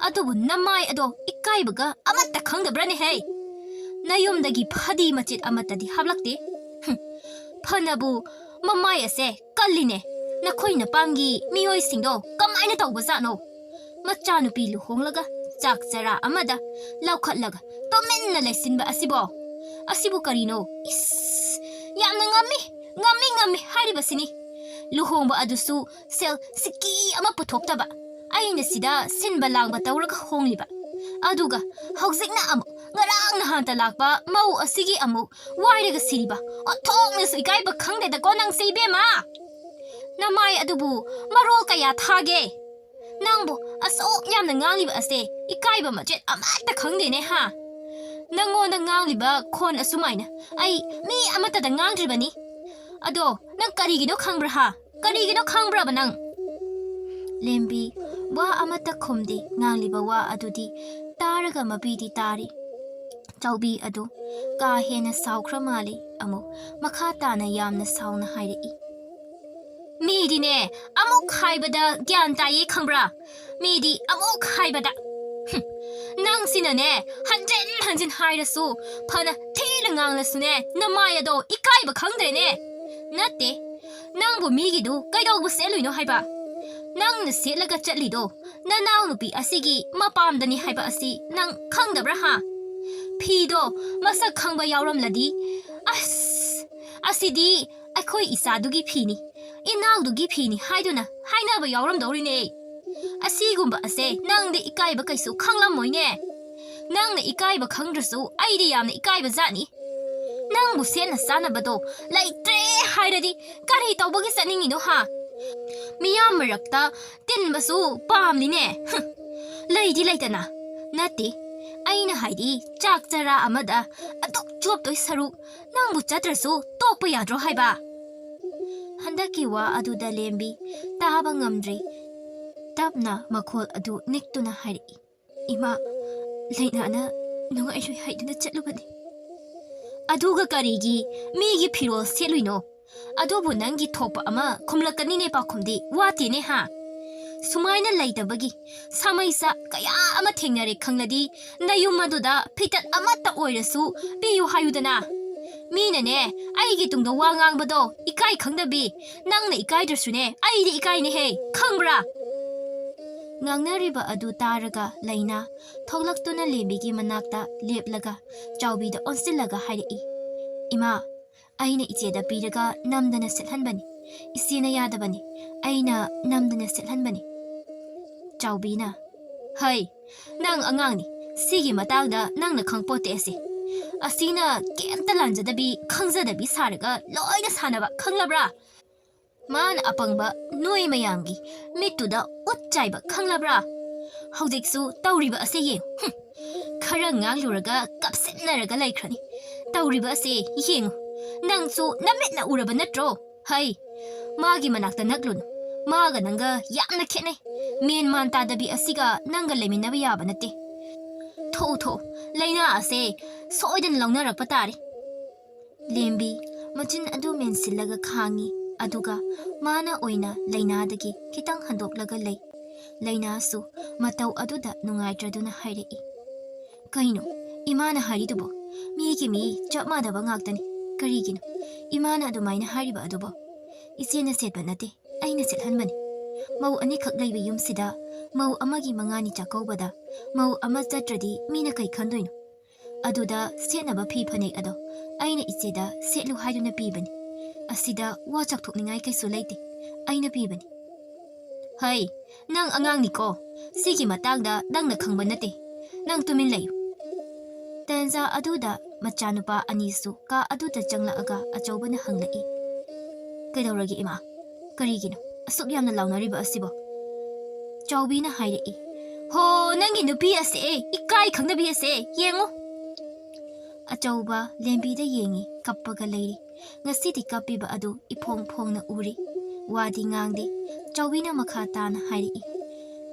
ꯑꯗꯨꯕꯨ ꯅꯃꯥꯏ ꯑꯗꯣ ꯏꯀꯥꯏꯕꯒ ꯑꯃꯠꯇ ꯈꯪꯗꯕ꯭ꯔꯅꯦꯍꯦ? ꯅꯌꯨꯝꯗꯒꯤ ꯐꯗꯤ ꯃꯆꯦꯠ ꯑꯃꯠꯇꯗꯤ ꯍꯥꯞꯂꯛꯇꯦ꯫ ꯍꯨꯝ, ꯐꯅꯕꯨ ꯃꯃꯥꯏ ꯑꯁꯦ ꯀꯜꯂꯤꯅꯦ꯫ ꯅꯈꯣꯏ ꯅꯄꯥꯝꯒꯤ ꯃꯤꯑꯣꯏꯁꯤꯡꯗꯣ ꯀꯃꯥꯏꯅ ꯇꯧꯕꯖꯥꯠꯅꯣ? ꯃꯆꯥꯅꯨꯄꯤ ꯂꯨꯍꯣꯡꯂꯒ ꯆꯥꯛ ꯆꯔꯥ ꯑꯃꯗ ꯂꯧꯈꯠꯂꯒ ꯇꯨꯃꯤꯟꯅ ꯂꯩꯁꯤꯟꯕ ꯑꯁꯤꯕꯣ? ꯑꯁꯤꯕꯨ ꯀꯔꯤꯅꯣ? ꯏꯁ! ꯌꯥꯝꯅ ꯉꯝꯃꯤ, ꯉꯝꯃꯤ, ꯉꯝꯃꯤ ꯍꯥꯏꯔꯤꯕꯁꯤꯅꯤ꯫ ꯂꯨꯍꯣꯡꯕ ꯑꯗꯨꯁꯨ ꯁꯦꯜ ꯁꯤꯀꯤ ꯑꯃ ꯄꯨꯊꯣꯛꯇꯕ꯫ ꯑꯩꯅ ꯁꯤꯗ ꯁꯤꯟꯕ ꯂꯥꯡꯕ ꯇꯧꯔꯒ ꯍꯣꯡꯂꯤꯕ꯫ ꯑꯗꯨꯒ ꯍꯧꯖꯤꯛꯅ ꯑꯃꯨꯛ ꯉꯔꯥꯡ ꯅꯍꯥꯟꯇ ꯂꯥꯛꯄ ꯃꯧ ꯑꯁꯤꯒꯤ ꯑꯃꯨꯛ ꯋꯥꯏꯔꯒ ꯁꯤꯔꯤꯕ꯫ ꯑꯣꯟꯊꯣꯛꯅꯁꯨ ꯏꯀꯥꯏꯕ ꯈꯪꯗꯦꯗꯀꯣ ꯅꯪꯁꯦ, ꯏꯕꯦꯝꯃ! ꯅꯃꯥꯏ ꯑꯗꯨꯕꯨ ꯃꯔꯣꯜ ꯀꯌꯥ ꯊꯥꯒꯦ? ꯅꯪꯕꯨ ꯑꯁꯨꯛ ꯌꯥꯝꯅ ꯉꯥꯡꯂꯤꯕ ꯑꯁꯦ ꯏꯀꯥꯏꯕ ꯃꯆꯦꯠ ꯑꯃꯠꯇ ꯈꯪꯗꯦꯅꯦ, ꯍꯥ? ꯅꯪꯉꯣꯟꯗ ꯉꯥꯡꯂꯤꯕ ꯈꯣꯟ ꯑꯁꯨꯃꯥꯏꯅ ꯑꯩ ꯃꯤ ꯑꯃꯠꯇꯗ ꯉꯥꯡꯗ꯭ꯔꯤꯕꯅꯤ꯫ ꯑꯗꯣ ꯅꯪ ꯀꯔꯤꯒꯤꯅꯣ ꯈꯪꯕ꯭ꯔꯥ, ꯍꯥ? ꯀꯔꯤꯒꯤꯅꯣ ꯈꯪꯕ꯭ꯔꯕ ꯅꯪ? ꯂꯦꯝꯕꯤ ꯋꯥ ꯑꯃꯠꯇ ꯈꯨꯝꯗꯦ꯫ ꯉꯥꯡꯂꯤꯕ ꯋꯥ ꯑꯗꯨꯗꯤ ꯇꯥꯔꯒ ꯃꯄꯤꯗꯤ ꯇꯥꯔꯤ꯫ ꯆꯥꯎꯕꯤ ꯑꯗꯨ ꯀꯥ ꯍꯦꯟꯅ ꯁꯥꯎꯈ꯭ꯔ ꯃꯥꯜꯂꯤ꯫ ꯑꯃꯨꯛ ꯃꯈꯥ ꯇꯥꯅ ꯌꯥꯝꯅ ꯁꯥꯎꯅ ꯍꯥꯏꯔꯛꯏ꯫ ꯃꯤꯗꯤꯅꯦ, ꯑꯃꯨꯛ ꯍꯥꯏꯕꯗ ꯒ꯭ꯌꯥꯟ ꯇꯥꯏꯌꯦ ꯈꯪꯕ꯭ꯔꯥ? ꯃꯤꯗꯤ ꯑꯃꯨꯛ ꯍꯥꯏꯕꯗ꯫ ꯍꯨꯝ, ꯅꯪꯁꯤꯅꯅꯦ, ꯍꯟꯖꯤꯟ ꯍꯟꯖꯤꯟ ꯍꯥꯏꯔꯁꯨ, ꯐꯅ ꯊꯤꯅ ꯉꯥꯡꯂꯁꯨꯅꯦ, ꯅꯃꯥꯏ ꯑꯗꯣ ꯏꯀꯥꯏꯕ ꯈꯪꯗ꯭ꯔꯦꯅꯦ꯫ ꯅꯠꯇꯦ, ꯅꯪꯕꯨ ꯃꯤꯒꯤꯗꯨ ꯀꯩꯗꯧꯕ ꯁꯦꯠꯂꯨꯏꯅꯣ ꯍꯥꯏꯕ? ꯅꯪꯅ ꯁꯦꯠꯂꯒ ꯆꯠꯂꯤꯗꯣ ꯅꯅꯥꯎꯅꯨꯄꯤ ꯑꯁꯤꯒꯤ ꯃꯄꯥꯝꯗꯅꯤ ꯍꯥꯏꯕ ꯑꯁꯤ ꯅꯪ ꯈꯪꯗꯕ꯭ꯔꯥ ꯍꯥ? ꯐꯤꯗꯣ ꯃꯁꯛ ꯈꯪꯕ ꯌꯥꯎꯔꯝꯂꯗꯤ, "ꯑꯁ, ꯑꯁꯤꯗꯤ ꯑꯩꯈꯣꯏ ꯏꯆꯥꯗꯨꯒꯤ ꯐꯤꯅꯤ, ꯏꯅꯥꯎꯗꯨꯒꯤ ꯐꯤꯅꯤ" ꯍꯥꯏꯗꯨꯅ ꯍꯥꯏꯅꯕ ꯌꯥꯎꯔꯝꯗꯧꯔꯤꯅꯦ꯫ ꯑꯁꯤꯒꯨꯝꯕ ꯑꯁꯦ ꯅꯪꯗꯤ ꯏꯀꯥꯏꯕ ꯀꯩꯁꯨ ꯈꯪꯂꯝꯃꯣꯏꯅꯦ꯫ ꯅꯪꯅ ꯏꯀꯥꯏꯕ ꯈꯪꯗ꯭ꯔꯁꯨ ꯑꯩꯗꯤ ꯌꯥꯝꯅ ꯏꯀꯥꯏꯕ ꯖꯥꯠꯅꯤ꯫ ꯅꯪꯕꯨ ꯁꯦꯠꯅ ꯆꯥꯅꯕꯗꯣ ꯂꯩꯇ꯭ꯔꯦ ꯍꯥꯏꯔꯗꯤ ꯀꯔꯤ ꯇꯧꯕꯒꯤ ꯆꯠꯅꯤꯡꯉꯤꯅꯣ ꯍꯥ? ꯃꯤꯌꯥꯝ ꯃꯔꯛꯇ ꯇꯤꯟꯕꯁꯨ ꯄꯥꯝꯂꯤꯅꯦ꯫ ꯍꯨꯝ, ꯂꯩꯗꯤ ꯂꯩꯇꯅ꯫ ꯅꯠꯇꯦ, ꯑꯩꯅ ꯍꯥꯏꯗꯤ ꯆꯥꯛ ꯆꯔꯥ ꯑꯃꯗ ꯑꯗꯨꯛ ꯆꯣꯞꯇꯣꯏ ꯁꯔꯨꯛ ꯅꯪꯕꯨ ꯆꯠꯇ꯭ꯔꯁꯨ ꯇꯣꯛꯄ ꯌꯥꯗ꯭ꯔꯣ ꯍꯥꯏꯕ? ꯍꯟꯗꯛꯀꯤ ꯋꯥ ꯑꯗꯨꯗ ꯂꯦꯝꯕꯤ ꯇꯥꯕ ꯉꯝꯗ꯭ꯔꯦ꯫ ꯇꯞꯅ ꯃꯈꯣꯜ ꯑꯗꯨ ꯅꯤꯛꯇꯨꯅ ꯍꯥꯏꯔꯛꯏ, "ꯏꯃꯥ, ꯂꯩꯅꯥꯅ ꯅꯨꯡꯉꯥꯏꯔꯣꯏ ꯍꯥꯏꯗꯨꯅ ꯆꯠꯂꯨꯕꯅꯤ꯫" "ꯑꯗꯨꯒ ꯀꯔꯤꯒꯤ ꯃꯤꯒꯤ ꯐꯤꯔꯣꯜ ꯁꯦꯠꯂꯨꯏꯅꯣ? ꯑꯗꯨꯕꯨ ꯅꯪꯒꯤ ꯊꯣꯛꯄ ꯑꯃ ꯈꯨꯝꯂꯛꯀꯅꯤꯅꯦ ꯄꯥꯎꯈꯨꯝꯗꯤ, ꯋꯥꯠꯇꯦꯅꯦ ꯍꯥ? ꯁꯨꯃꯥꯏꯅ ꯂꯩꯇꯕꯒꯤ ꯁꯥꯃꯩꯁꯥ ꯀꯌꯥ ꯑꯃ ꯊꯦꯡꯅꯔꯦ ꯈꯪꯂꯗꯤ ꯅꯌꯨꯝ ꯑꯗꯨꯗ ꯐꯤꯇꯠ ꯑꯃꯠꯇ ꯑꯣꯏꯔꯁꯨ ꯄꯤꯌꯨ ꯍꯥꯏꯌꯨꯗꯅ꯫ ꯃꯤꯅꯅꯦ ꯑꯩꯒꯤ ꯇꯨꯡꯗ ꯋꯥ ꯉꯥꯡꯕꯗꯣ ꯏꯀꯥꯏ ꯈꯪꯗꯕꯤ, ꯅꯪꯅ ꯏꯀꯥꯏꯗ꯭ꯔꯁꯨꯅꯦ ꯑꯩꯗꯤ ꯏꯀꯥꯏꯅꯦꯍꯦ, ꯈꯪꯕ꯭ꯔꯥ?" ꯉꯥꯡꯅꯔꯤꯕ ꯑꯗꯨ ꯇꯥꯔꯒ ꯂꯩꯅꯥ ꯊꯣꯛꯂꯛꯇꯨꯅ ꯂꯦꯝꯕꯤꯒꯤ ꯃꯅꯥꯛꯇ ꯂꯦꯞꯂꯒ ꯆꯥꯎꯕꯤꯗ ꯑꯣꯟꯁꯤꯜꯂꯒ ꯍꯥꯏꯔꯛꯏ, "ꯏꯃꯥ, ꯑꯩꯅ ꯏꯆꯦꯗ ꯄꯤꯔꯒ ꯅꯝꯗꯅ ꯁꯦꯠꯍꯟꯕꯅꯤ꯫ ꯏꯆꯦꯅ ꯌꯥꯗꯕꯅꯤ, ꯑꯩꯅ ꯅꯝꯗꯅ ꯁꯦꯠꯍꯟꯕꯅꯤ꯫" ꯆꯥꯎꯕꯤꯅ, "ꯍꯩ, ꯅꯪ ꯑꯉꯥꯡꯅꯤ, ꯁꯤꯒꯤ ꯃꯇꯥꯡꯗ ꯅꯪꯅ ꯈꯪꯄꯣꯠꯇꯦ ꯑꯁꯦ꯫ ꯑꯁꯤꯅ ꯀꯩꯝꯇ ꯂꯥꯟꯖꯗꯕꯤ, ꯈꯪꯖꯗꯕꯤ ꯁꯥꯔꯒ ꯂꯣꯏꯅ ꯁꯥꯟꯅꯕ, ꯈꯪꯂꯕ꯭ꯔꯥ? ꯃꯥꯅ ꯑꯄꯪꯕ ꯅꯣꯏ ꯃꯌꯥꯝꯒꯤ ꯃꯤꯠꯇꯨꯗ ꯎꯠ ꯆꯥꯏꯕ, ꯈꯪꯂꯕ꯭ꯔꯥ? ꯍꯧꯖꯤꯛꯁꯨ ꯇꯧꯔꯤꯕ ꯑꯁꯦ ꯌꯦꯡꯉꯨ꯫ ꯍꯨꯝ, ꯈꯔ ꯉꯥꯡꯂꯨꯔꯒ ꯀꯞꯁꯤꯟꯅꯔꯒ ꯂꯩꯈ꯭ꯔꯅꯤ꯫ ꯇꯧꯔꯤꯕ ꯑꯁꯦ ꯌꯦꯡꯉꯨ, ꯅꯪꯁꯨ ꯅꯃꯤꯠꯅ ꯎꯔꯕ ꯅꯠꯇ꯭ꯔꯣ? ꯍꯩ, ꯃꯥꯒꯤ ꯃꯅꯥꯛꯇ ꯅꯛꯂꯨꯅꯨ꯫ ꯃꯥꯒ ꯅꯪꯒ ꯌꯥꯝꯅ ꯈꯦꯠꯅꯩ꯫ ꯃꯦꯟ ꯃꯥꯟ ꯇꯥꯗꯕꯤ ꯑꯁꯤꯒ ꯅꯪꯒ ꯂꯩꯃꯤꯟꯅꯕ ꯌꯥꯕ ꯅꯠꯇꯦ꯫ ꯊꯣꯛꯎ, ꯊꯣꯛꯎ, ꯂꯩꯅꯥ ꯑꯁꯦ ꯁꯣꯏꯗꯅ ꯂꯧꯅꯔꯛꯄ ꯇꯥꯔꯦ꯫" ꯂꯦꯝꯕꯤ ꯃꯆꯤꯟ ꯑꯗꯨ ꯃꯦꯟꯁꯤꯜꯂꯒ ꯈꯥꯡꯉꯤ, ꯑꯗꯨꯒ ꯃꯥꯅ ꯑꯣꯏꯅ ꯂꯩꯅꯥꯗꯒꯤ ꯈꯤꯇꯪ ꯍꯟꯗꯣꯛꯂꯒ ꯂꯩ꯫ ꯂꯩꯅꯥꯁꯨ ꯃꯇꯧ ꯑꯗꯨꯗ ꯅꯨꯡꯉꯥꯏꯇ꯭ꯔꯗꯨꯅ ꯍꯥꯏꯔꯛꯏ, "ꯀꯩꯅꯣ ꯏꯃꯥꯅ ꯍꯥꯏꯔꯤꯗꯨꯕꯣ? ꯃꯤꯒꯤ ꯃꯤ ꯆꯞ ꯃꯥꯟꯅꯕ ꯉꯥꯛꯇꯅꯤ꯫ ꯀꯔꯤꯒꯤꯅꯣ ꯏꯃꯥꯅ ꯑꯗꯨꯃꯥꯏꯅ ꯍꯥꯏꯔꯤꯕ ꯑꯗꯨꯕꯣ?" "ꯏꯆꯦꯅ ꯁꯦꯠꯄ ꯅꯠꯇꯦ, ꯑꯩꯅ ꯁꯦꯠꯍꯟꯕꯅꯤ꯫ ꯃꯧ ꯑꯅꯤꯈꯛ ꯂꯩꯕ ꯌꯨꯝꯁꯤꯗ ꯃꯧ ꯑꯃꯒꯤ ꯃꯉꯥꯅꯤ ꯆꯥꯛꯀꯧꯕꯗ ꯃꯧ ꯑꯃ ꯆꯠꯇ꯭ꯔꯗꯤ ꯃꯤꯅ ꯀꯩ ꯈꯟꯗꯣꯏꯅꯣ? ꯑꯗꯨꯗ ꯁꯦꯠꯅꯕ ꯐꯤ ꯐꯅꯦꯛ ꯑꯗꯣ ꯑꯩꯅ ꯏꯆꯦꯗ ꯁꯦꯠꯂꯨ ꯍꯥꯏꯗꯨꯅ ꯄꯤꯕꯅꯤ꯫ ꯑꯁꯤꯗ ꯋꯥ ꯆꯥꯎꯊꯣꯛꯅꯤꯡꯉꯥꯏ ꯀꯩꯁꯨ ꯂꯩꯇꯦ, ꯑꯩꯅ ꯄꯤꯕꯅꯤ꯫" "ꯍꯩ, ꯅꯪ ꯑꯉꯥꯡꯅꯤꯀꯣ, ꯁꯤꯒꯤ ꯃꯇꯥꯡꯗ ꯅꯪꯅ ꯈꯪꯕ ꯅꯠꯇꯦ꯫ ꯅꯪ ꯇꯨꯃꯤꯟ ꯂꯩꯌꯨ꯫" ꯇꯟꯖꯥ ꯑꯗꯨꯗ ꯃꯆꯥꯅꯨꯄꯥ ꯑꯅꯤꯁꯨ ꯀꯥ ꯑꯗꯨꯗ ꯆꯪꯂꯛꯑꯒ ꯑꯆꯧꯕꯅ ꯍꯪꯂꯛꯏ, "ꯀꯩꯗꯧꯔꯒꯦ ꯏꯃꯥ? ꯀꯔꯤꯒꯤꯅꯣ ꯑꯁꯨꯛ ꯌꯥꯝꯅ ꯂꯥꯎꯅꯔꯤꯕ ꯑꯁꯤꯕꯣ?" ꯆꯥꯎꯕꯤꯅ ꯍꯥꯏꯔꯛꯏ, "ꯍꯣ, ꯅꯪꯒꯤ ꯅꯨꯄꯤ ꯑꯁꯦ, ꯏꯀꯥꯏ ꯈꯪꯗꯕꯤ ꯑꯁꯦ, ꯌꯦꯡꯉꯨ!" ꯑꯆꯧꯕ ꯂꯦꯝꯕꯤꯗ ꯌꯦꯡꯉꯤ, ꯀꯞꯄꯒ ꯂꯩꯔꯤ꯫ ꯉꯁꯤꯗꯤ ꯀꯞꯄꯤꯕ ꯑꯗꯨ ꯏꯐꯣꯡ ꯐꯣꯡꯅ ꯎꯔꯤ꯫ ꯋꯥꯗꯤ ꯉꯥꯡꯗꯦ꯫ ꯆꯥꯎꯕꯤꯅ ꯃꯈꯥ ꯇꯥꯅ ꯍꯥꯏꯔꯛꯏ,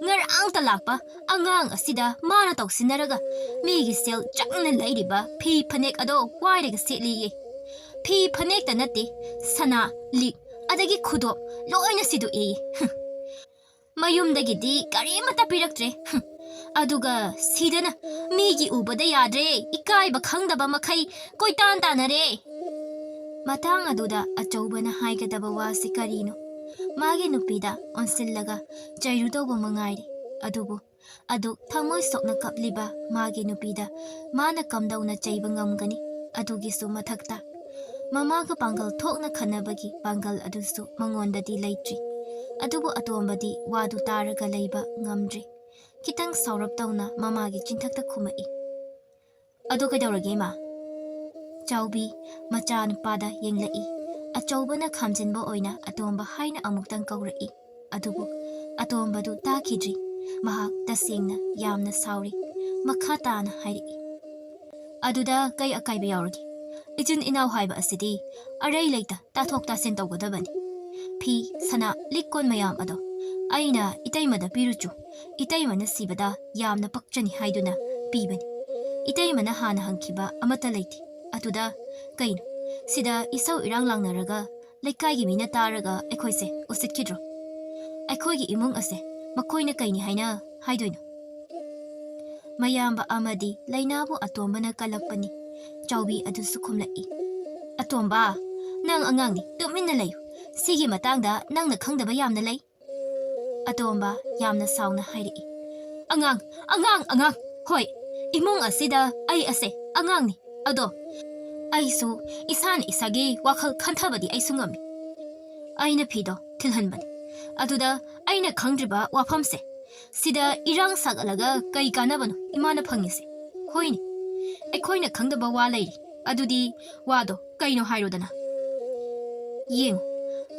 "ꯉꯔꯥꯡꯇ ꯂꯥꯛꯄ ꯑꯉꯥꯡ ꯑꯁꯤꯗ ꯃꯥꯅ ꯇꯧꯁꯤꯟꯅꯔꯒ ꯃꯤꯒꯤ ꯁꯦꯜ ꯆꯪꯅ ꯂꯩꯔꯤꯕ ꯐꯤ ꯐꯅꯦꯛ ꯑꯗꯣ ꯋꯥꯏꯔꯒ ꯁꯦꯠꯂꯤꯌꯦ꯫ ꯐꯤ ꯐꯅꯦꯛꯇ ꯅꯠꯇꯦ, ꯁꯅꯥ, ꯂꯤꯛ, ꯑꯗꯒꯤ ꯈꯨꯗꯣꯞ ꯂꯣꯏꯅ ꯁꯤꯗꯣꯛꯑꯦꯌꯦ꯫ ꯍꯨꯝ꯫ ꯃꯌꯨꯝꯗꯒꯤꯗꯤ ꯀꯔꯤꯃꯠꯇ ꯄꯤꯔꯛꯇ꯭ꯔꯦ꯫ ꯍꯨꯝ꯫ ꯑꯗꯨꯒ ꯁꯤꯗꯅ ꯃꯤꯒꯤ ꯎꯕꯗ ꯌꯥꯗ꯭ꯔꯦ, ꯏꯀꯥꯏꯕ ꯈꯪꯗꯕ ꯃꯈꯩ ꯀꯣꯏꯇꯥꯟ ꯇꯥꯟꯅꯔꯦ꯫" ꯃꯇꯥꯡ ꯑꯗꯨꯗ ꯑꯆꯧꯕꯅ ꯍꯥꯏꯒꯗꯕ ꯋꯥꯁꯤ ꯀꯔꯤꯅꯣ? ꯃꯥꯒꯤ ꯅꯨꯄꯤꯗ ꯑꯣꯟꯁꯤꯜꯂꯒ ꯆꯩꯔꯨꯗꯧꯕ ꯃꯉꯥꯏꯔꯦ꯫ ꯑꯗꯨꯕꯨ ꯑꯗꯨꯛ ꯊꯃꯣꯏ ꯁꯣꯛꯅ ꯀꯞꯂꯤꯕ ꯃꯥꯒꯤ ꯅꯨꯄꯤꯗ ꯃꯥꯅ ꯀꯝꯗꯧꯅ ꯆꯩꯕ ꯉꯝꯒꯅꯤ? ꯑꯗꯨꯒꯤꯁꯨ ꯃꯊꯛꯇ ꯃꯃꯥꯒ ꯄꯥꯡꯒꯜ ꯊꯣꯛꯅ ꯈꯟꯅꯕꯒꯤ ꯄꯥꯡꯒꯜ ꯑꯗꯨꯁꯨ ꯃꯉꯣꯟꯗꯗꯤ ꯂꯩꯇ꯭ꯔꯤ꯫ ꯑꯗꯨꯕꯨ ꯑꯇꯣꯝꯕꯗꯤ ꯋꯥꯗꯨ ꯇꯥꯔꯒ ꯂꯩꯕ ꯉꯝꯗ꯭ꯔꯤ꯫ ꯈꯤꯇꯪ ꯁꯥꯎꯔꯞ ꯇꯧꯅ ꯃꯃꯥꯒꯤ ꯆꯤꯟꯊꯛꯇ ꯈꯨꯝꯃꯛꯏ, "ꯑꯗꯨ ꯀꯩꯗꯧꯔꯒꯦ, ꯏꯃꯥ?" ꯆꯥꯎꯕꯤ ꯃꯆꯥꯅꯨꯄꯥꯗ ꯌꯦꯡꯂꯛꯏ꯫ ꯑꯆꯧꯕꯅ ꯈꯥꯝꯖꯤꯟꯕ ꯑꯣꯏꯅ ꯑꯇꯣꯝꯕ ꯍꯥꯏꯅ ꯑꯃꯨꯛꯇꯪ ꯀꯧꯔꯛꯏ꯫ ꯑꯗꯨꯕꯨ ꯑꯇꯣꯝꯕꯗꯨ ꯇꯥꯈꯤꯗ꯭ꯔꯤ꯫ ꯃꯍꯥꯛ ꯇꯁꯦꯡꯅ ꯌꯥꯝꯅ ꯁꯥꯎꯔꯤ꯫ ꯃꯈꯥ ꯇꯥꯅ ꯍꯥꯏꯔꯛꯏ, "ꯑꯗꯨꯗ ꯀꯩ ꯑꯀꯥꯏꯕ ꯌꯥꯎꯔꯒꯦ? ꯏꯆꯤꯟ ꯏꯅꯥꯎ ꯍꯥꯏꯕ ꯑꯁꯤꯗꯤ ꯑꯔꯩ ꯂꯩꯇ ꯇꯥꯊꯣꯛ ꯇꯥꯁꯤꯟ ꯇꯧꯒꯗꯕꯅꯤ꯫ ꯐꯤ, ꯁꯅꯥ, ꯂꯤꯛ ꯀꯣꯟ ꯃꯌꯥꯝ ꯑꯗꯣ ꯑꯩꯅ ꯏꯇꯩꯃꯗ ꯄꯤꯔꯨꯆꯣ, ꯏꯇꯩꯃꯅ ꯁꯤꯕꯗ ꯌꯥꯝꯅ ꯄꯛꯆꯅꯤ ꯍꯥꯏꯗꯨꯅ ꯄꯤꯕꯅꯤ꯫ ꯏꯇꯩꯃꯅ ꯍꯥꯟꯅ ꯍꯪꯈꯤꯕ ꯑꯃꯠꯇ ꯂꯩꯇꯦ꯫ ꯑꯗꯨꯗ ꯀꯩꯅꯣ, ꯁꯤꯗ ꯏꯁꯧ ꯏꯔꯥꯡ ꯂꯥꯡꯅꯔꯒ ꯂꯩꯀꯥꯏꯒꯤ ꯃꯤꯅ ꯇꯥꯔꯒ ꯑꯩꯈꯣꯏꯁꯦ ꯎꯁꯤꯠꯈꯤꯗ꯭ꯔꯣ? ꯑꯩꯈꯣꯏꯒꯤ ꯏꯃꯨꯡ ꯑꯁꯦ ꯃꯈꯣꯏꯅ ꯀꯩꯅꯤ ꯍꯥꯏꯅ ꯍꯥꯏꯗꯣꯏꯅꯣ?" ꯃꯌꯥꯝꯕ ꯑꯃꯗꯤ ꯂꯩꯅꯥꯕꯨ ꯑꯇꯣꯝꯕꯅ ꯀꯜꯂꯛꯄꯅꯤ꯫ ꯆꯥꯎꯕꯤ ꯑꯗꯨꯁꯨ ꯈꯨꯝꯂꯛꯏ, "ꯑꯇꯣꯝꯕ, ꯅꯪ ꯑꯉꯥꯡꯅꯤ, ꯇꯨꯃꯤꯟꯅ ꯂꯩꯌꯨ꯫ ꯁꯤꯒꯤ ꯃꯇꯥꯡꯗ ꯅꯪꯅ ꯈꯪꯗꯕ ꯌꯥꯝꯅ ꯂꯩ꯫ ꯑꯇꯣꯝꯕ ꯌꯥꯝꯅ ꯁꯥꯎꯅ ꯍꯥꯏꯔꯛꯏ꯫ "ꯑꯉꯥꯡ, ꯑꯉꯥꯡ, ꯑꯉꯥꯡ! ꯍꯣꯏ, ꯏꯃꯨꯡ ꯑꯁꯤꯗ ꯑꯩ ꯑꯁꯦ ꯑꯉꯥꯡꯅꯤ꯫ ꯑꯗꯣ ꯑꯩꯁꯨ ꯏꯁꯥꯅ ꯏꯁꯥꯒꯤ ꯋꯥꯈꯜ ꯈꯟꯊꯕꯗꯤ ꯑꯩꯁꯨ ꯉꯝꯃꯤ꯫ ꯑꯩꯅ ꯐꯤꯗꯣ ꯊꯤꯜꯍꯟꯕꯅꯤ꯫ ꯑꯗꯨꯗ ꯑꯩꯅ ꯈꯪꯗ꯭ꯔꯤꯕ ꯋꯥꯐꯝꯁꯦ, ꯁꯤꯗ ꯏꯔꯥꯡ ꯁꯥꯒꯠꯂꯒ ꯀꯩ ꯀꯥꯟꯅꯕꯅꯣ ꯏꯃꯥꯅ ꯐꯪꯉꯤꯁꯦ? ꯍꯣꯏꯅꯦ, ꯑꯩꯈꯣꯏꯅ ꯈꯪꯗꯕ ꯋꯥ ꯂꯩꯔꯤ꯫ ꯑꯗꯨꯗꯤ ꯋꯥꯗꯣ ꯀꯩꯅꯣ ꯍꯥꯏꯔꯣꯗꯅ?" ꯌꯦꯡꯉꯨ,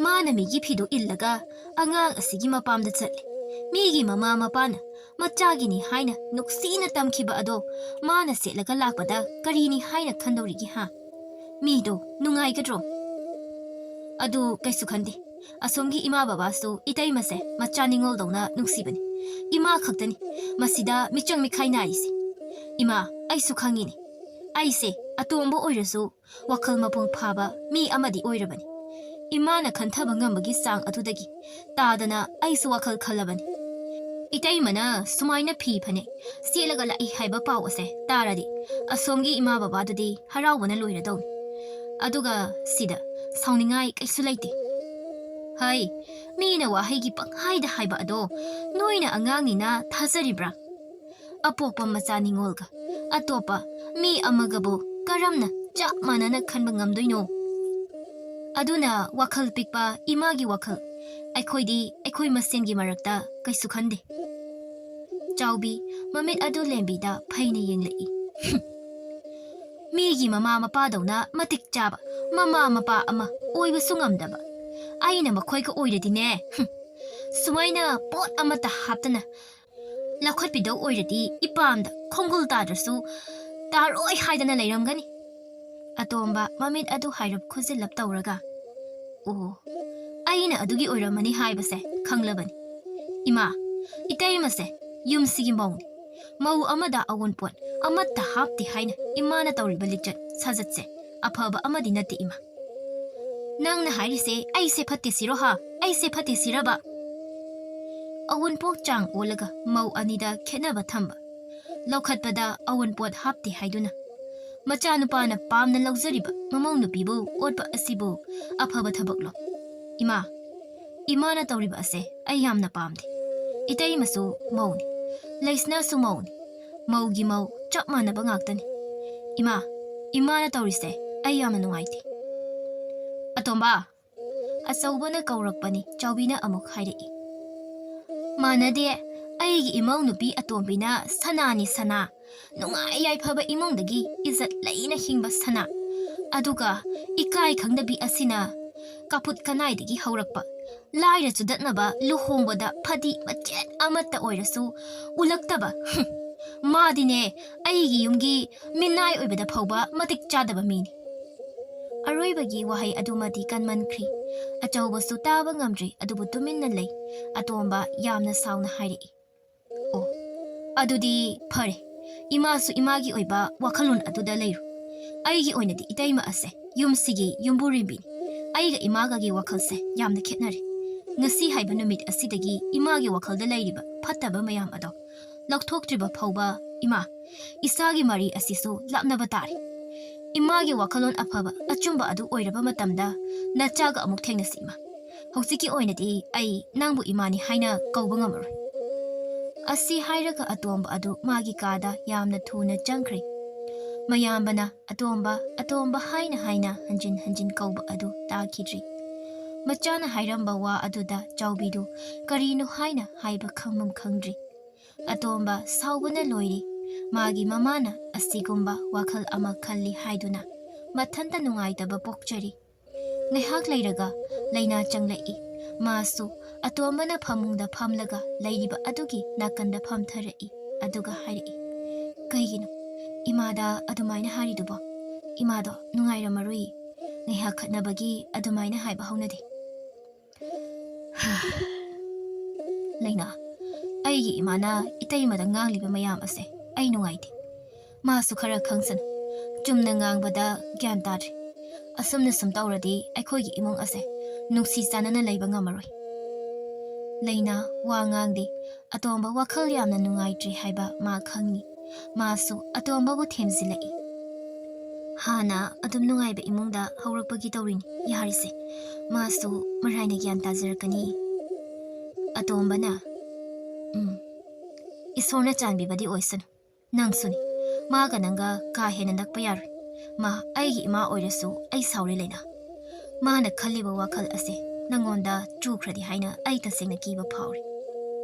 ꯃꯥꯅ ꯃꯤꯒꯤ ꯐꯤꯗꯣ ꯏꯜꯂꯒ ꯑꯉꯥꯡ ꯑꯁꯤꯒꯤ ꯃꯄꯥꯝꯗ ꯆꯠꯂꯤ꯫ ꯃꯤꯒꯤ ꯃꯃꯥ ꯃꯄꯥꯅ ꯃꯆꯥꯒꯤꯅꯤ ꯍꯥꯏꯅ ꯅꯨꯡꯁꯤꯅ ꯇꯝꯈꯤꯕ ꯑꯗꯣ ꯃꯥꯅ ꯁꯦꯠꯂꯒ ꯂꯥꯛꯄꯗ ꯀꯔꯤꯅꯤ ꯍꯥꯏꯅ ꯈꯟꯗꯧꯔꯤꯒꯦ, ꯍꯥ? ꯃꯤꯗꯣ ꯅꯨꯡꯉꯥꯏꯒꯗ꯭ꯔꯣ? ꯑꯗꯨ ꯀꯩꯁꯨ ꯈꯟꯗꯦ꯫ ꯑꯁꯣꯝꯒꯤ ꯏꯃꯥ ꯕꯕꯥꯁꯨ ꯏꯇꯩꯃꯁꯦ ꯃꯆꯥ ꯅꯤꯉꯣꯜꯗꯧꯅ ꯅꯨꯡꯁꯤꯕꯅꯤ꯫ ꯏꯃꯥ ꯈꯛꯇꯅꯤ ꯃꯁꯤꯗ ꯃꯤꯆꯪ ꯃꯤꯈꯥꯏ ꯅꯥꯏꯔꯤꯁꯦ꯫ ꯏꯃꯥ, ꯑꯩꯁꯨ ꯈꯪꯉꯤꯅꯦ꯫ ꯑꯩꯁꯦ ꯑꯇꯣꯝꯕ ꯑꯣꯏꯔꯁꯨ ꯋꯥꯈꯜ ꯃꯄꯨꯡ ꯐꯥꯕ ꯃꯤ ꯑꯃꯗꯤ ꯑꯣꯏꯔꯕꯅꯤ꯫ ꯏꯃꯥꯅ ꯈꯟꯊꯕ ꯉꯝꯕꯒꯤ ꯆꯥꯡ ꯑꯗꯨꯗꯒꯤ ꯇꯥꯗꯅ ꯑꯩꯁꯨ ꯋꯥꯈꯜ ꯈꯜꯂꯕꯅꯤ꯫ ꯏꯇꯩꯃꯅ ꯁꯨꯃꯥꯏꯅ ꯐꯤ ꯐꯅꯦꯛ ꯁꯦꯠꯂꯒ ꯂꯥꯛꯏ ꯍꯥꯏꯕ ꯄꯥꯎ ꯑꯁꯦ ꯇꯥꯔꯗꯤ ꯑꯁꯣꯝꯒꯤ ꯏꯃꯥ ꯕꯕꯥꯗꯨꯗꯤ ꯍꯔꯥꯎꯕꯅ ꯂꯣꯏꯔꯗꯧꯅꯤ꯫ ꯑꯗꯨꯒ ꯁꯤꯗ ꯁꯥꯎꯅꯤꯡꯉꯥꯏ ꯀꯩꯁꯨ ꯂꯩꯇꯦ꯫ ꯍꯩ, ꯃꯤꯅ ꯋꯥꯍꯩꯒꯤ ꯄꯪꯍꯥꯏꯗ ꯍꯥꯏꯕ ꯑꯗꯣ ꯅꯣꯏꯅ ꯑꯉꯥꯡꯅꯤꯅ ꯊꯥꯖꯔꯤꯕ꯭ꯔꯥ? ꯑꯄꯣꯛꯄ ꯃꯆꯥ ꯅꯤꯉꯣꯜꯒ ꯑꯇꯣꯞꯄ ꯃꯤ ꯑꯃꯒꯕꯨ ꯀꯔꯝꯅ ꯆꯞ ꯃꯥꯟꯅꯅ ꯈꯟꯕ ꯉꯝꯗꯣꯏꯅꯣ? ꯑꯗꯨꯅ ꯋꯥꯈꯜ ꯄꯤꯛꯄ ꯏꯃꯥꯒꯤ ꯋꯥꯈꯜ, ꯑꯩꯈꯣꯏꯗꯤ ꯑꯩꯈꯣꯏ ꯃꯁꯦꯟꯒꯤ ꯃꯔꯛꯇ ꯀꯩꯁꯨ ꯈꯟꯗꯦ꯫ ꯆꯥꯎꯕꯤ ꯃꯃꯤꯠ ꯑꯗꯨ ꯂꯦꯝꯕꯤꯗ ꯐꯩꯅ ꯌꯦꯡꯂꯛꯏ꯫ ꯃꯤꯒꯤ ꯃꯃꯥ ꯃꯄꯥꯗꯧꯅ ꯃꯇꯤꯛ ꯆꯥꯕ ꯃꯃꯥ ꯃꯄꯥ ꯑꯃ ꯑꯣꯏꯕꯁꯨ ꯉꯝꯗꯕ ꯑꯩꯅ ꯃꯈꯣꯏꯒ ꯑꯣꯏꯔꯗꯤꯅꯦ, ꯍꯨꯝ, ꯁꯨꯃꯥꯏꯅ ꯄꯣꯠ ꯑꯃꯠꯇ ꯍꯥꯞꯇꯅ ꯂꯧꯈꯠꯄꯤꯗꯧ ꯑꯣꯏꯔꯗꯤ ꯏꯄꯥꯝꯗ ꯈꯣꯡꯒꯨꯜ ꯇꯥꯗ꯭ꯔꯁꯨ ꯇꯥꯔꯣꯏ ꯍꯥꯏꯗꯅ ꯂꯩꯔꯝꯒꯅꯤ꯫ ꯑꯇꯣꯝꯕ ꯃꯃꯤꯠ ꯑꯗꯨ ꯍꯥꯏꯔꯞ ꯈꯨꯖꯤꯜꯂꯞ ꯇꯧꯔꯒ, "ꯑꯣ, ꯑꯩꯅ ꯑꯗꯨꯒꯤ ꯑꯣꯏꯔꯝꯃꯅꯤ ꯍꯥꯏꯕꯁꯦ ꯈꯪꯂꯕꯅꯤ꯫ ꯏꯃꯥ, ꯏꯇꯩꯃꯁꯦ ꯌꯨꯝꯁꯤꯒꯤ ꯃꯧꯅꯤ꯫ ꯃꯧ ꯑꯃꯗ ꯑꯑꯣꯟꯄꯣꯠ ꯑꯃꯠꯇ ꯍꯥꯞꯇꯦ ꯍꯥꯏꯅ ꯏꯃꯥꯅ ꯇꯧꯔꯤꯕ ꯂꯤꯆꯠ ꯁꯥꯖꯠꯁꯦ ꯑꯐꯕ ꯑꯃꯗꯤ ꯅꯠꯇꯦ ꯏꯃꯥ꯫ ꯅꯪꯅ ꯍꯥꯏꯔꯤꯁꯦ ꯑꯩꯁꯦ ꯐꯠꯇꯦ ꯁꯤꯔꯣ ꯍꯥ? ꯑꯩꯁꯦ ꯐꯠꯇꯦ ꯁꯤꯔꯕ?" ꯑꯑꯣꯟꯄꯣꯛ ꯆꯥꯡ ꯑꯣꯜꯂꯒ ꯃꯧ ꯑꯅꯤꯗ ꯈꯦꯠꯅꯕ ꯊꯝꯕ꯫ ꯂꯧꯈꯠꯄꯗ ꯑꯑꯣꯟꯄꯣꯠ ꯍꯥꯞꯇꯦ ꯍꯥꯏꯗꯨꯅ ꯃꯆꯥꯅꯨꯄꯥꯅ ꯄꯥꯝꯅ ꯂꯧꯖꯔꯤꯕ ꯃꯃꯧ ꯅꯨꯄꯤꯕꯨ ꯑꯣꯠꯄ ꯑꯁꯤꯕꯨ ꯑꯐꯕ ꯊꯕꯛꯂꯣ? "ꯏꯃꯥ, ꯏꯃꯥꯅ ꯇꯧꯔꯤꯕ ꯑꯁꯦ ꯑꯩ ꯌꯥꯝꯅ ꯄꯥꯝꯗꯦ꯫ ꯏꯇꯩꯃꯁꯨ ꯃꯧꯅꯤ, ꯂꯩꯁꯅꯥꯁꯨ ꯃꯧꯅꯤ, ꯃꯧꯒꯤ ꯃꯧ ꯆꯞ ꯃꯥꯟꯅꯕ ꯉꯥꯛꯇꯅꯤ꯫ ꯏꯃꯥ, ꯏꯃꯥꯅ ꯇꯧꯔꯤꯁꯦ ꯑꯩ ꯌꯥꯝꯅ ꯅꯨꯡꯉꯥꯏꯇꯦ꯫" "ꯑꯇꯣꯝꯕ!" ꯑꯆꯧꯕꯅ ꯀꯧꯔꯛꯄꯅꯤ꯫ ꯆꯥꯎꯕꯤꯅ ꯑꯃꯨꯛ ꯍꯥꯏꯔꯛꯏ, "ꯃꯥꯟꯅꯗꯦ, ꯑꯩꯒꯤ ꯏꯃꯧ ꯅꯨꯄꯤ ꯑꯇꯣꯝꯕꯤꯅ ꯁꯅꯥꯅꯤ ꯁꯅꯥ, ꯅꯨꯡꯉꯥꯏ ꯌꯥꯏꯐꯕ ꯏꯃꯨꯡꯗꯒꯤ ꯏꯖꯠ ꯂꯩꯅ ꯍꯤꯡꯕ ꯁꯅꯥ, ꯑꯗꯨꯒ ꯏꯀꯥꯏ ꯈꯪꯗꯕꯤ ꯑꯁꯤꯅ ꯀꯥꯐꯨꯠ ꯀꯅꯥꯏꯗꯒꯤ ꯍꯧꯔꯛꯄ, ꯂꯥꯏꯔ ꯆꯨꯗꯠꯅꯕ ꯂꯨꯍꯣꯡꯕꯗ ꯐꯗꯤ ꯃꯆꯦꯠ ꯑꯃꯠꯇ ꯑꯣꯏꯔꯁꯨ ꯎꯂꯛꯇꯕ꯫ ꯍꯨꯝ, ꯃꯥꯗꯤꯅꯦ ꯑꯩꯒꯤ ꯌꯨꯝꯒꯤ ꯃꯤꯅꯥꯏ ꯑꯣꯏꯕꯗ ꯐꯥꯎꯕ ꯃꯇꯤꯛ ꯆꯥꯗꯕ ꯃꯤꯅꯤ꯫" ꯑꯔꯣꯏꯕꯒꯤ ꯋꯥꯍꯩ ꯑꯗꯨꯃꯗꯤ ꯀꯟꯃꯟꯈ꯭ꯔꯤ꯫ ꯑꯆꯧꯕꯁꯨ ꯇꯥꯕ ꯉꯝꯗ꯭ꯔꯤ, ꯑꯗꯨꯕꯨ ꯇꯨꯃꯤꯟꯅ ꯂꯩ꯫ ꯑꯇꯣꯝꯕ ꯌꯥꯝꯅ ꯁꯥꯎꯅ ꯍꯥꯏꯔꯛꯏ, "ꯑꯣ, ꯑꯗꯨꯗꯤ ꯐꯔꯦ꯫ ꯏꯃꯥꯁꯨ ꯏꯃꯥꯒꯤ ꯑꯣꯏꯕ ꯋꯥꯈꯜꯂꯣꯟ ꯑꯗꯨꯗ ꯂꯩꯔꯣ꯫ ꯑꯩꯒꯤ ꯑꯣꯏꯅꯗꯤ ꯏꯇꯩꯃ ꯑꯁꯦ ꯌꯨꯝꯁꯤꯒꯤ ꯌꯨꯝꯕꯨꯔꯦꯝꯕꯤꯅꯤ꯫ ꯑꯩꯒ ꯏꯃꯥꯒꯒꯤ ꯋꯥꯈꯜꯁꯦ ꯌꯥꯝꯅ ꯈꯦꯠꯅꯔꯦ꯫ ꯉꯁꯤ ꯍꯥꯏꯕ ꯅꯨꯃꯤꯠ ꯑꯁꯤꯗꯒꯤ ꯏꯃꯥꯒꯤ ꯋꯥꯈꯜꯗ ꯂꯩꯔꯤꯕ ꯐꯠꯇꯕ ꯃꯌꯥꯝ ꯑꯗꯣ ꯂꯧꯊꯣꯛꯇ꯭ꯔꯤꯕ ꯐꯥꯎꯕ, ꯏꯃꯥ, ꯏꯆꯥꯒꯤ ꯃꯔꯤ ꯑꯁꯤꯁꯨ ꯂꯥꯞꯅꯕ ꯇꯥꯔꯦ꯫ ꯏꯃꯥꯒꯤ ꯋꯥꯈꯜꯂꯣꯟ ꯑꯐꯕ, ꯑꯆꯨꯝꯕ ꯑꯗꯨ ꯑꯣꯏꯔꯕ ꯃꯇꯝꯗ ꯅꯆꯥꯒ ꯑꯃꯨꯛ ꯊꯦꯡꯅꯁꯤ, ꯏꯃꯥ꯫ ꯍꯧꯖꯤꯛꯀꯤ ꯑꯣꯏꯅꯗꯤ ꯑꯩ ꯅꯪꯕꯨ ꯏꯃꯥꯅꯤ ꯍꯥꯏꯅ ꯀꯧꯕ ꯉꯝꯃꯔꯣꯏ꯫" ꯑꯁꯤ ꯍꯥꯏꯔꯒ ꯑꯇꯣꯝꯕ ꯑꯗꯨ ꯃꯥꯒꯤ ꯀꯥꯗ ꯌꯥꯝꯅ ꯊꯨꯅ ꯆꯪꯈ꯭ꯔꯦ꯫ ꯃꯌꯥꯝꯕꯅ "ꯑꯇꯣꯝꯕ, ꯑꯇꯣꯝꯕ" ꯍꯥꯏꯅ ꯍꯥꯏꯅ ꯍꯟꯖꯤꯟ ꯍꯟꯖꯤꯟ ꯀꯧꯕ ꯑꯗꯨ ꯇꯥꯈꯤꯗ꯭ꯔꯤ꯫ ꯃꯆꯥꯅ ꯍꯥꯏꯔꯝꯕ ꯋꯥ ꯑꯗꯨꯗ ꯆꯥꯎꯕꯤꯗꯨ ꯀꯔꯤꯅꯣ ꯍꯥꯏꯅ ꯍꯥꯏꯕ ꯈꯪꯐꯝ ꯈꯪꯗ꯭ꯔꯤ꯫ ꯑꯇꯣꯝꯕ ꯁꯥꯎꯕꯅ ꯂꯣꯏꯔꯦ꯫ ꯃꯥꯒꯤ ꯃꯃꯥꯅ ꯑꯁꯤꯒꯨꯝꯕ ꯋꯥꯈꯜ ꯑꯃ ꯈꯜꯂꯤ ꯍꯥꯏꯗꯨꯅ ꯃꯊꯟꯇ ꯅꯨꯡꯉꯥꯏꯇꯕ ꯄꯣꯛꯆꯔꯤ꯫ ꯉꯥꯏꯍꯥꯛ ꯂꯩꯔꯒ ꯂꯩꯅꯥ ꯆꯪꯂꯛꯏ꯫ ꯃꯥꯁꯨ ꯑꯇꯣꯝꯕꯅ ꯐꯃꯨꯡꯗ ꯐꯝꯂꯒ ꯂꯩꯔꯤꯕ ꯑꯗꯨꯒꯤ ꯅꯥꯀꯟꯗ ꯐꯝꯊꯔꯛꯏ꯫ ꯑꯗꯨꯒ ꯍꯥꯏꯔꯛꯏ, "ꯀꯩꯒꯤꯅꯣ ꯏꯃꯥꯗ ꯑꯗꯨꯃꯥꯏꯅ ꯍꯥꯏꯔꯤꯗꯨꯕꯣ? ꯏꯃꯥꯗꯣ ꯅꯨꯡꯉꯥꯏꯔꯝꯃꯔꯣꯏ꯫ ꯉꯥꯏꯍꯥꯛ ꯈꯠꯅꯕꯒꯤ ꯑꯗꯨꯃꯥꯏꯅ ꯍꯥꯏꯕ ꯍꯧꯅꯗꯦ꯫" "ꯂꯩꯅꯥ, ꯑꯩꯒꯤ ꯏꯃꯥꯅ ꯏꯇꯩꯃꯗ ꯉꯥꯡꯂꯤꯕ ꯃꯌꯥꯝ ꯑꯁꯦ ꯑꯩ ꯅꯨꯡꯉꯥꯏꯇꯦ꯫ ꯃꯥꯁꯨ ꯈꯔ ꯈꯪꯁꯅꯨ꯫ ꯆꯨꯝꯅ ꯉꯥꯡꯕꯗ ꯒ꯭ꯌꯥꯟ ꯇꯥꯗ꯭ꯔꯦ꯫ ꯑꯁꯨꯝꯅ ꯁꯨꯝ ꯇꯧꯔꯗꯤ ꯑꯩꯈꯣꯏꯒꯤ ꯏꯃꯨꯡ ꯑꯁꯦ ꯅꯨꯡꯁꯤ ꯆꯥꯟꯅꯅ ꯂꯩꯕ ꯉꯝꯃꯔꯣꯏ꯫" ꯂꯩꯅꯥ ꯋꯥ ꯉꯥꯡꯗꯦ꯫ ꯑꯇꯣꯝꯕ ꯋꯥꯈꯜ ꯌꯥꯝꯅ ꯅꯨꯡꯉꯥꯏꯇ꯭ꯔꯦ ꯍꯥꯏꯕ ꯃꯥ ꯈꯪꯏ꯫ ꯃꯥꯁꯨ ꯑꯇꯣꯝꯕꯕꯨ ꯊꯦꯝꯖꯤꯜꯂꯛꯏ꯫ ꯍꯥꯟꯅ ꯑꯗꯨꯝ ꯅꯨꯡꯉꯥꯏꯕ ꯏꯃꯨꯡꯗ ꯍꯧꯔꯛꯄꯒꯤ ꯇꯧꯔꯤꯅꯤ꯫ ꯌꯥꯔꯤꯁꯦ, ꯃꯥꯁꯨ ꯃꯔꯥꯏꯅ ꯒ꯭ꯌꯥꯟ ꯇꯥꯖꯔꯛꯀꯅꯤ꯫ ꯑꯇꯣꯝꯕꯅ, "ꯎꯝ, ꯏꯁꯣꯔꯅ ꯆꯥꯟꯕꯤꯕꯗꯤ ꯑꯣꯏꯁꯅꯨ꯫ ꯅꯪꯁꯨꯅꯤ, ꯃꯥꯒ ꯅꯪꯒ ꯀꯥ ꯍꯦꯟꯅ ꯅꯛꯄ ꯌꯥꯔꯣꯏ꯫ ꯃꯥ ꯑꯩꯒꯤ ꯏꯃꯥ ꯑꯣꯏꯔꯁꯨ ꯑꯩ ꯁꯥꯎꯔꯦ, ꯂꯩꯅꯥ꯫ ꯃꯥꯅ ꯈꯜꯂꯤꯕ ꯋꯥꯈꯜ ꯑꯁꯦ ꯅꯪꯉꯣꯟꯗ ꯆꯨꯈ꯭ꯔꯗꯤ ꯍꯥꯏꯅ ꯑꯩ ꯇꯁꯦꯡꯅ ꯀꯤꯕ ꯐꯥꯎꯔꯤ꯫"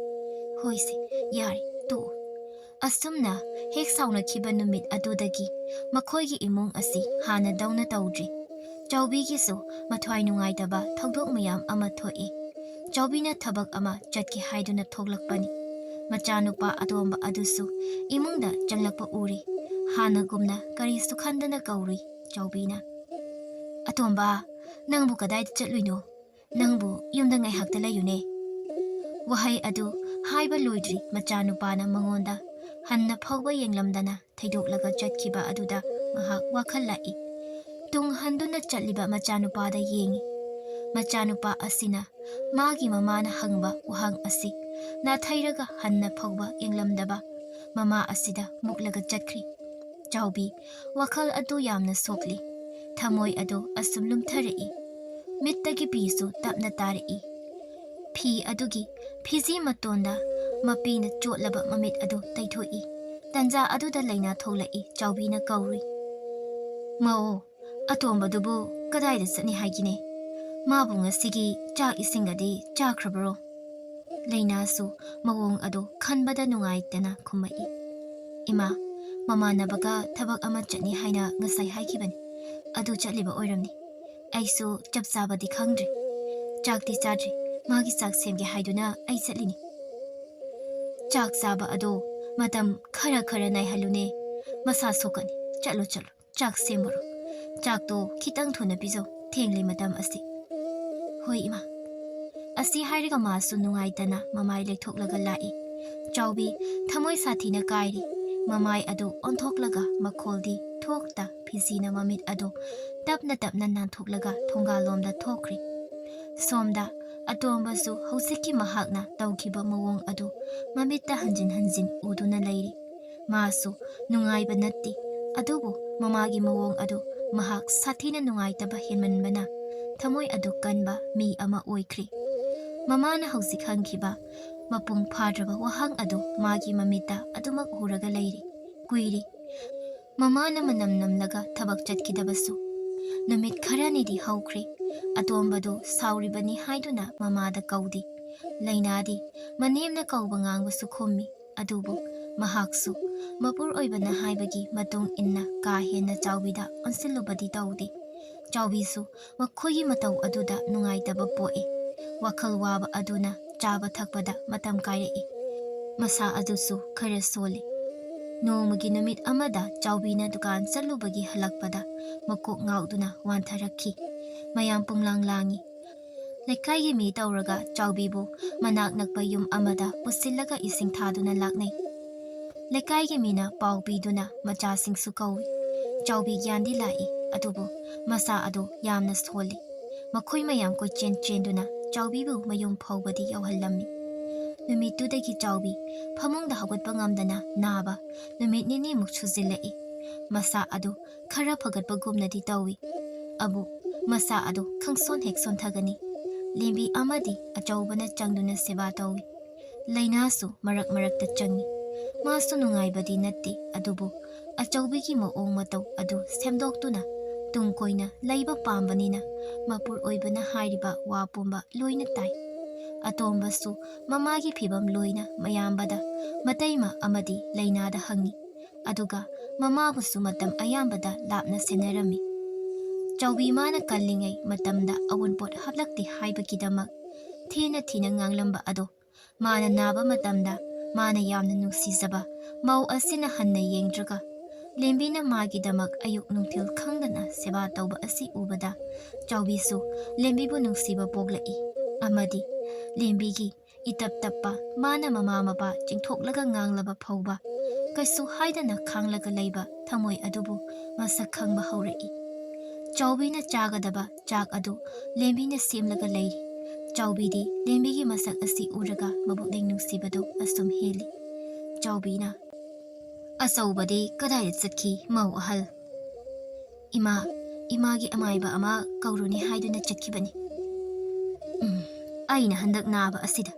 "ꯍꯣꯏꯁꯦ, ꯌꯥꯔꯦ, ꯇꯣꯛꯑꯣ꯫" ꯑꯁꯨꯝꯅ ꯍꯦꯛ ꯁꯥꯎꯅꯈꯤꯕ ꯅꯨꯃꯤꯠ ꯑꯗꯨꯗꯒꯤ ꯃꯈꯣꯏꯒꯤ ꯏꯃꯨꯡ ꯑꯁꯤ ꯍꯥꯟꯅꯗꯧꯅ ꯇꯧꯗ꯭ꯔꯤ꯫ ꯆꯥꯎꯕꯤꯒꯤꯁꯨ ꯃꯊ꯭ꯋꯥꯏ ꯅꯨꯡꯉꯥꯏꯇꯕ ꯊꯧꯗꯣꯛ ꯃꯌꯥꯝ ꯑꯃ ꯊꯣꯛꯏ꯫ ꯆꯥꯎꯕꯤꯅ ꯊꯕꯛ ꯑꯃ ꯆꯠꯀꯦ ꯍꯥꯏꯗꯨꯅ ꯊꯣꯛꯂꯛꯄꯅꯤ꯫ ꯃꯆꯥꯅꯨꯄꯥ ꯑꯇꯣꯝꯕ ꯑꯗꯨꯁꯨ ꯏꯃꯨꯡꯗ ꯆꯪꯂꯛꯄ ꯎꯔꯤ꯫ ꯍꯥꯟꯅꯒꯨꯝꯅ ꯀꯔꯤꯁꯨ ꯈꯟꯗꯅ ꯀꯧꯔꯨꯏ ꯆꯥꯎꯕꯤꯅ꯫ "ꯑꯇꯣꯝꯕ, ꯅꯪꯕꯨ ꯀꯗꯥꯏꯗ ꯆꯠꯂꯨꯏꯅꯣ? ꯅꯪꯕꯨ ꯌꯨꯝꯗ ꯉꯥꯏꯍꯥꯛꯇ ꯂꯩꯌꯨꯅꯦ꯫" ꯋꯥꯍꯩ ꯑꯗꯨ ꯍꯥꯏꯕ ꯂꯣꯏꯗ꯭ꯔꯤ, ꯃꯆꯥꯅꯨꯄꯥꯅ ꯃꯉꯣꯟꯗ ꯍꯟꯅ ꯐꯥꯎꯕ ꯌꯦꯡꯂꯝꯗꯅ ꯊꯩꯗꯣꯛꯂꯒ ꯆꯠꯈꯤꯕ ꯑꯗꯨꯗ ꯃꯍꯥꯛ ꯋꯥꯈꯜ ꯂꯥꯛꯏ꯫ ꯇꯨꯡ ꯍꯟꯗꯨꯅ ꯆꯠꯂꯤꯕ ꯃꯆꯥꯅꯨꯄꯥꯗ ꯌꯦꯡꯏ꯫ ꯃꯆꯥꯅꯨꯄꯥ ꯑꯁꯤꯅ ꯃꯥꯒꯤ ꯃꯃꯥꯅ ꯍꯪꯕ ꯋꯥꯍꯪ ꯑꯁꯤ ꯅꯥꯊꯩꯔꯒ ꯍꯟꯅ ꯐꯥꯎꯕ ꯌꯦꯡꯂꯝꯗꯕ ꯃꯃꯥ ꯑꯁꯤꯗ ꯃꯨꯛꯂꯒ ꯆꯠꯈ꯭ꯔꯤ꯫ ꯆꯥꯎꯕꯤ, ꯋꯥꯈꯜ ꯑꯗꯨ ꯌꯥꯝꯅ ꯁꯣꯛꯂꯤ꯫ ꯊꯃꯣꯏ ꯑꯗꯨ ꯑꯁꯨꯝ ꯂꯨꯝꯊꯔꯛꯏ꯫ ꯃꯤꯠꯇꯒꯤ ꯄꯤꯁꯨ ꯇꯞꯅ ꯇꯥꯔꯛꯏ꯫ ꯐꯤ ꯑꯗꯨꯒꯤ ꯐꯤꯖꯤ ꯃꯇꯣꯟꯗ ꯃꯄꯤꯅ ꯆꯣꯠꯂꯕ ꯃꯃꯤꯠ ꯑꯗꯨ ꯇꯩꯊꯣꯛꯏ꯫ ꯇꯟꯖꯥ ꯑꯗꯨꯗ ꯂꯩꯅꯥ ꯊꯣꯛꯂꯛꯏ꯫ ꯆꯥꯎꯕꯤꯅ ꯀꯧꯔꯨꯏ꯫ "ꯃꯧ, ꯑꯇꯣꯝꯕꯗꯨꯕꯨ ꯀꯗꯥꯏꯗ ꯆꯠꯅꯤ ꯍꯥꯏꯒꯤꯅꯦ? ꯃꯥꯕꯨ ꯉꯁꯤꯒꯤ ꯆꯥꯛ ꯏꯁꯤꯡꯒꯗꯤ ꯆꯥꯈ꯭ꯔꯕꯔꯣ?" ꯂꯩꯅꯥꯁꯨ ꯃꯑꯣꯡ ꯑꯗꯨ ꯈꯟꯕꯗ ꯅꯨꯡꯉꯥꯏꯇꯅ ꯈꯨꯝꯃꯛꯏ꯫ "ꯏꯃꯥ, ꯃꯃꯥꯟꯅꯕꯒ ꯊꯕꯛ ꯑꯃ ꯆꯠꯅꯤ ꯍꯥꯏꯅ ꯉꯁꯥꯏ ꯍꯥꯏꯈꯤꯕꯅꯤ꯫ ꯑꯗꯨ ꯆꯠꯂꯤꯕ ꯑꯣꯏꯔꯝꯅꯤ꯫ ꯑꯩꯁꯨ ꯆꯞ ꯆꯥꯕꯗꯤ ꯈꯪꯗ꯭ꯔꯤ꯫ ꯆꯥꯛꯇꯤ ꯆꯥꯗ꯭ꯔꯤ꯫ ꯃꯥꯒꯤ ꯆꯥꯛ ꯁꯦꯝꯒꯦ ꯍꯥꯏꯗꯨꯅ ꯑꯩ ꯆꯠꯂꯤꯅꯤ꯫" "ꯆꯥꯛ ꯆꯥꯕ ꯑꯗꯣ ꯃꯇꯝ ꯈꯔ ꯈꯔ ꯅꯥꯏꯍꯜꯂꯨꯅꯦ꯫ ꯃꯁꯥ ꯁꯣꯛꯀꯅꯤ꯫ ꯆꯠꯂꯣ, ꯆꯠꯂꯣ꯫ ꯆꯥꯛ ꯁꯦꯝꯃꯨꯔꯣ꯫ ꯆꯥꯛꯇꯣ ꯈꯤꯇꯪ ꯊꯨꯅ ꯄꯤꯖꯧ꯫ ꯊꯦꯡꯂꯦ ꯃꯇꯝ ꯑꯁꯤ꯫" "ꯍꯣꯏ, ꯏꯃꯥ꯫" ꯑꯁꯤ ꯍꯥꯏꯔꯒ ꯃꯥꯁꯨ ꯅꯨꯡꯉꯥꯏꯇꯅ ꯃꯃꯥꯏ ꯂꯩꯊꯣꯛꯂꯒ ꯂꯥꯛꯏ꯫ ꯆꯥꯎꯕꯤ ꯊꯃꯣꯏ ꯁꯥꯊꯤꯅ ꯀꯥꯏꯔꯤ꯫ ꯃꯃꯥꯏ ꯑꯗꯨ ꯑꯣꯟꯊꯣꯛꯂꯒ ꯃꯈꯣꯜꯗꯤ ꯊꯣꯛꯇ ꯐꯤꯖꯤꯅ ꯃꯃꯤꯠ ꯑꯗꯨ ꯇꯞꯅ ꯇꯞꯅ ꯅꯥꯟꯊꯣꯛꯂꯒ ꯊꯣꯡꯒꯥꯜꯂꯣꯝꯗ ꯊꯣꯛꯈ꯭ꯔꯤ꯫ ꯁꯣꯝꯗ ꯑꯇꯣꯝꯕꯁꯨ ꯍꯧꯖꯤꯛꯀꯤ ꯃꯍꯥꯛꯅ ꯇꯧꯈꯤꯕ ꯃꯑꯣꯡ ꯑꯗꯨ ꯃꯃꯤꯠꯇ ꯍꯟꯖꯤꯟ ꯍꯟꯖꯤꯟ ꯎꯗꯨꯅ ꯂꯩꯔꯤ꯫ ꯃꯥꯁꯨ ꯅꯨꯡꯉꯥꯏꯕ ꯅꯠꯇꯦ, ꯑꯗꯨꯕꯨ ꯃꯃꯥꯒꯤ ꯃꯑꯣꯡ ꯑꯗꯨ ꯃꯍꯥꯛ ꯁꯥꯊꯤꯅ ꯅꯨꯡꯉꯥꯏꯇꯕ ꯍꯦꯟꯃꯟꯕꯅ ꯊꯃꯣꯏ ꯑꯗꯨ ꯀꯟꯕ ꯃꯤ ꯑꯃ ꯑꯣꯏꯈ꯭ꯔꯦ꯫ ꯃꯃꯥꯅ ꯍꯧꯖꯤꯛ ꯍꯪꯈꯤꯕ ꯃꯄꯨꯡ ꯐꯥꯗ꯭ꯔꯕ ꯋꯥꯍꯪ ꯑꯗꯨ ꯃꯥꯒꯤ ꯃꯃꯤꯠꯇ ꯑꯗꯨꯃꯛ ꯎꯔꯒ ꯂꯩꯔꯤ꯫ ꯀꯨꯏꯔꯦ꯫ ꯃꯃꯥꯅ ꯃꯅꯝ ꯅꯝꯂꯒ ꯊꯕꯛ ꯆꯠꯈꯤꯗꯕꯁꯨ꯫ ꯅꯨꯃꯤꯠ ꯈꯔꯅꯤꯗꯤ ꯍꯧꯈ꯭ꯔꯦ꯫ ꯑꯇꯣꯝꯕꯗꯨ ꯁꯥꯎꯔꯤꯕꯅꯤ ꯍꯥꯏꯗꯨꯅ ꯃꯃꯥꯗ ꯀꯧꯗꯦ꯫ ꯂꯩꯅꯥꯗꯤ ꯃꯅꯦꯝꯅ ꯀꯧꯕ ꯉꯥꯡꯕꯁꯨ ꯈꯨꯝꯃꯤ꯫ ꯑꯗꯨꯕꯨ ꯃꯍꯥꯛꯁꯨ ꯃꯄꯨꯔꯣꯏꯕꯅ ꯍꯥꯏꯕꯒꯤ ꯃꯇꯨꯡ ꯏꯟꯅ ꯀꯥ ꯍꯦꯟꯅ ꯆꯥꯎꯕꯤꯗ ꯑꯣꯟꯁꯤꯜꯂꯨꯕꯗꯤ ꯇꯧꯗꯦ꯫ ꯆꯥꯎꯕꯤꯁꯨ ꯃꯈꯣꯏꯒꯤ ꯃꯇꯧ ꯑꯗꯨꯗ ꯅꯨꯡꯉꯥꯏꯇꯕ ꯄꯣꯛꯏ꯫ ꯋꯥꯈꯜ ꯋꯥꯕ ꯑꯗꯨꯅ ꯆꯥꯕ ꯊꯛꯄꯗ ꯃꯇꯝ ꯀꯥꯏꯔꯛꯏ꯫ ꯃꯁꯥ ꯑꯗꯨꯁꯨ ꯈꯔ ꯁꯣꯜꯂꯤ꯫ ꯅꯣꯡꯃꯒꯤ ꯅꯨꯃꯤꯠ ꯑꯃꯗ ꯆꯥꯎꯕꯤꯅ ꯗꯨꯀꯥꯟ ꯆꯠꯂꯨꯕꯒꯤ ꯍꯜꯂꯛꯄꯗ ꯃꯀꯣꯛ ꯉꯥꯎꯗꯨꯅ ꯋꯥꯟꯊꯔꯛꯈꯤ꯫ ꯃꯌꯥꯝ ꯄꯨꯝꯂꯥꯡ ꯂꯥꯡꯉꯤ꯫ ꯂꯩꯀꯥꯏꯒꯤ ꯃꯤ ꯇꯧꯔꯒ ꯆꯥꯎꯕꯤꯕꯨ ꯃꯅꯥꯛ ꯅꯛꯄ ꯌꯨꯝ ꯑꯃꯗ ꯄꯨꯁꯤꯜꯂꯒ ꯏꯁꯤꯡ ꯊꯥꯗꯨꯅ ꯂꯥꯛꯅꯩ꯫ ꯂꯩꯀꯥꯏꯒꯤ ꯃꯤꯅ ꯄꯥꯎ ꯄꯤꯗꯨꯅ ꯃꯆꯥꯁꯤꯡꯁꯨ ꯀꯧꯏ꯫ ꯆꯥꯎꯕꯤ ꯒ꯭ꯌꯥꯟꯗꯤ ꯂꯥꯛꯏ, ꯑꯗꯨꯕꯨ ꯃꯁꯥ ꯑꯗꯨ ꯌꯥꯝꯅ ꯁꯣꯜꯂꯤ꯫ ꯃꯈꯣꯏ ꯃꯌꯥꯝ ꯀꯣꯏꯆꯦꯟ ꯆꯦꯟꯗꯨꯅ ꯆꯥꯎꯕꯤꯕꯨ ꯃꯌꯨꯝ ꯐꯥꯎꯕꯗꯤ ꯌꯧꯍꯜꯂꯝꯃꯤ꯫ ꯅꯨꯃꯤꯠꯇꯨꯗꯒꯤ ꯆꯥꯎꯕꯤ ꯐꯃꯨꯡꯗ ꯍꯧꯒꯠꯄ ꯉꯝꯗꯅ ꯅꯥꯕ ꯅꯨꯃꯤꯠ ꯅꯤꯅꯤꯃꯨꯛ ꯁꯨꯖꯤꯜꯂꯛꯏ꯫ ꯃꯁꯥ ꯑꯗꯨ ꯈꯔ ꯐꯒꯠꯄꯒꯨꯝꯅꯗꯤ ꯇꯧꯏ꯫ ꯑꯕꯨ ꯃꯁꯥ ꯑꯗꯨ ꯈꯪꯁꯣꯟ ꯍꯦꯛ ꯁꯣꯟꯊꯒꯅꯤ꯫ ꯂꯦꯝꯕꯤ ꯑꯃꯗꯤ ꯑꯆꯧꯕꯅ ꯆꯪꯗꯨꯅ ꯁꯦꯕꯥ ꯇꯧꯏ꯫ ꯂꯩꯅꯥꯁꯨ ꯃꯔꯛ ꯃꯔꯛꯇ ꯆꯪꯏ꯫ ꯃꯥꯁꯨ ꯅꯨꯡꯉꯥꯏꯕꯗꯤ ꯅꯠꯇꯦ, ꯑꯗꯨꯕꯨ ꯑꯆꯧꯕꯤꯒꯤ ꯃꯑꯣꯡ ꯃꯇꯧ ꯑꯗꯨ ꯁꯦꯝꯗꯣꯛꯇꯨꯅ ꯇꯨꯡ ꯀꯣꯏꯅ ꯂꯩꯕ ꯄꯥꯝꯕꯅꯤꯅ ꯃꯄꯨꯔꯣꯏꯕꯅ ꯍꯥꯏꯔꯤꯕ ꯋꯥ ꯄꯨꯝꯕ ꯂꯣꯏꯅ ꯇꯥꯏ꯫ ꯑꯇꯣꯝꯕꯁꯨ ꯃꯃꯥꯒꯤ ꯐꯤꯕꯝ ꯂꯣꯏꯅ ꯃꯌꯥꯝꯕꯗ ꯃꯇꯩꯃ ꯑꯃꯗꯤ ꯂꯩꯅꯥꯗ ꯍꯪꯉꯤ꯫ ꯑꯗꯨꯒ ꯃꯃꯥꯕꯨꯁꯨ ꯃꯇꯝ ꯑꯌꯥꯝꯕꯗ ꯂꯥꯞꯅ ꯁꯦꯟꯅꯔꯝꯃꯤ꯫ ꯆꯥꯎꯕꯤ ꯃꯥꯅ ꯀꯜꯂꯤꯉꯩ ꯃꯇꯝꯗ ꯑꯋꯨꯟꯄꯣꯠ ꯍꯥꯞꯂꯛꯇꯦ ꯍꯥꯏꯕꯒꯤꯗꯃꯛ ꯊꯤꯅ ꯊꯤꯅ ꯉꯥꯡꯂꯝꯕ ꯑꯗꯣ ꯃꯥꯅ ꯅꯥꯕ ꯃꯇꯝꯗ ꯃꯥꯅ ꯌꯥꯝꯅ ꯅꯨꯡꯁꯤꯖꯕ ꯃꯧ ꯑꯁꯤꯅ ꯍꯟꯅ ꯌꯦꯡꯗ꯭ꯔꯒ ꯂꯦꯝꯕꯤꯅ ꯃꯥꯒꯤꯗꯃꯛ ꯑꯌꯨꯛ ꯅꯨꯡꯊꯤꯜ ꯈꯪꯗꯅ ꯁꯦꯕꯥ ꯇꯧꯕ ꯑꯁꯤ ꯎꯕꯗ ꯆꯥꯎꯕꯤꯁꯨ ꯂꯦꯝꯕꯤꯕꯨ ꯅꯨꯡꯁꯤꯕ ꯄꯣꯛꯂꯛꯏ꯫ ꯑꯃꯗꯤ ꯂꯦꯝꯕꯤꯒꯤ ꯏꯇꯞ ꯇꯞꯄ ꯃꯥꯅ ꯃꯃꯥ ꯃꯄꯥ ꯆꯤꯡꯊꯣꯛꯂꯒ ꯉꯥꯡꯂꯕ ꯐꯥꯎꯕ ꯀꯩꯁꯨ ꯍꯥꯏꯗꯅ ꯈꯥꯡꯂꯒ ꯂꯩꯕ ꯊꯃꯣꯏ ꯑꯗꯨꯕꯨ ꯃꯁꯛ ꯈꯪꯕ ꯍꯧꯔꯛꯏ꯫ ꯆꯥꯎꯕꯤꯅ ꯆꯥꯒꯗꯕ ꯆꯥꯛ ꯑꯗꯨ ꯂꯦꯝꯕꯤꯅ ꯁꯦꯝꯂꯒ ꯂꯩꯔꯤ꯫ ꯆꯥꯎꯕꯤꯗꯤ ꯂꯦꯝꯕꯤꯒꯤ ꯃꯁꯛ ꯑꯁꯤ ꯎꯔꯒ ꯃꯕꯨꯛꯅꯤꯡ ꯅꯨꯡꯁꯤꯕꯗꯨ ꯑꯁꯨꯝ ꯍꯦꯜꯂꯤ꯫ ꯆꯥꯎꯕꯤꯅ, "ꯑꯆꯧꯕꯗꯤ ꯀꯗꯥꯏꯗ ꯆꯠꯈꯤ, ꯃꯧ ꯑꯍꯜ?" "ꯏꯃꯥ, ꯏꯃꯥꯒꯤ ꯑꯃꯥꯏꯕ ꯑꯃ ꯀꯧꯔꯨꯅꯤ ꯍꯥꯏꯗꯨꯅ ꯆꯠꯈꯤꯕꯅꯤ꯫ ꯎꯝ, ꯑꯩꯅ ꯍꯟꯗꯛ ꯅꯥꯕ ꯑꯁꯤꯗ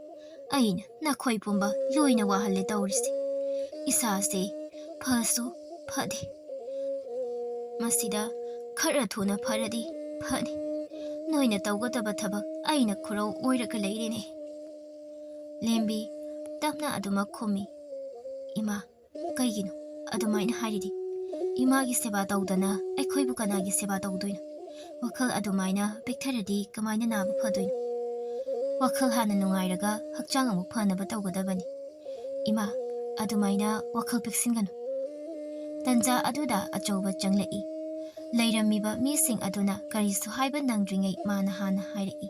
ꯑꯩꯅ ꯅꯈꯣꯏ ꯄꯨꯝꯕ ꯂꯣꯏꯅ ꯋꯥꯍꯜꯂꯦ ꯇꯧꯔꯤꯁꯦ꯫ ꯏꯁꯥꯁꯦ ꯐꯁꯨ ꯐꯗꯦ꯫ ꯃꯁꯤꯗ ꯈꯔ ꯊꯨꯅ ꯐꯔꯗꯤ ꯐꯅꯤ꯫ ꯅꯣꯏꯅ ꯇꯧꯒꯗꯕ ꯊꯕꯛ ꯑꯩꯅ ꯈꯨꯔꯧ ꯑꯣꯏꯔꯒ ꯂꯩꯔꯦꯅꯦ꯫" ꯂꯦꯝꯕꯤ ꯇꯞꯅ ꯑꯗꯨꯃꯛ ꯈꯨꯝꯃꯤ, "ꯏꯃꯥ, ꯀꯩꯒꯤꯅꯣ ꯑꯗꯨꯃꯥꯏꯅ ꯍꯥꯏꯔꯤꯗꯤ? ꯏꯃꯥꯒꯤ ꯁꯦꯕꯥ ꯇꯧꯗꯅ ꯑꯩꯈꯣꯏꯕꯨ ꯀꯅꯥꯒꯤ ꯁꯦꯕꯥ ꯇꯧꯗꯣꯏꯅꯣ? ꯋꯥꯈꯜ ꯑꯗꯨꯃꯥꯏꯅ ꯄꯤꯛꯊꯔꯗꯤ ꯀꯃꯥꯏꯅ ꯅꯥꯕ ꯐꯗꯣꯏꯅꯣ? ꯋꯥꯈꯜ ꯍꯥꯟꯅ ꯅꯨꯡꯉꯥꯏꯔꯒ ꯍꯛꯆꯥꯡ ꯑꯃꯨꯛ ꯐꯅꯕ ꯇꯧꯒꯗꯕꯅꯤ꯫" "ꯏꯃꯥ, ꯑꯗꯨꯃꯥꯏꯅ ꯋꯥꯈꯜ ꯄꯤꯛꯁꯤꯟꯒꯅꯨ꯫" ꯇꯟꯖꯥ ꯑꯗꯨꯗ ꯑꯆꯧꯕ ꯆꯪꯂꯛꯏ꯫ ꯂꯩꯔꯝꯃꯤꯕ ꯃꯤꯁꯤꯡ ꯑꯗꯨꯅ ꯀꯔꯤꯁꯨ ꯍꯥꯏꯕ ꯅꯪꯗ꯭ꯔꯤꯉꯩ ꯃꯥꯅ ꯍꯥꯟꯅ ꯍꯥꯏꯔꯛꯏ,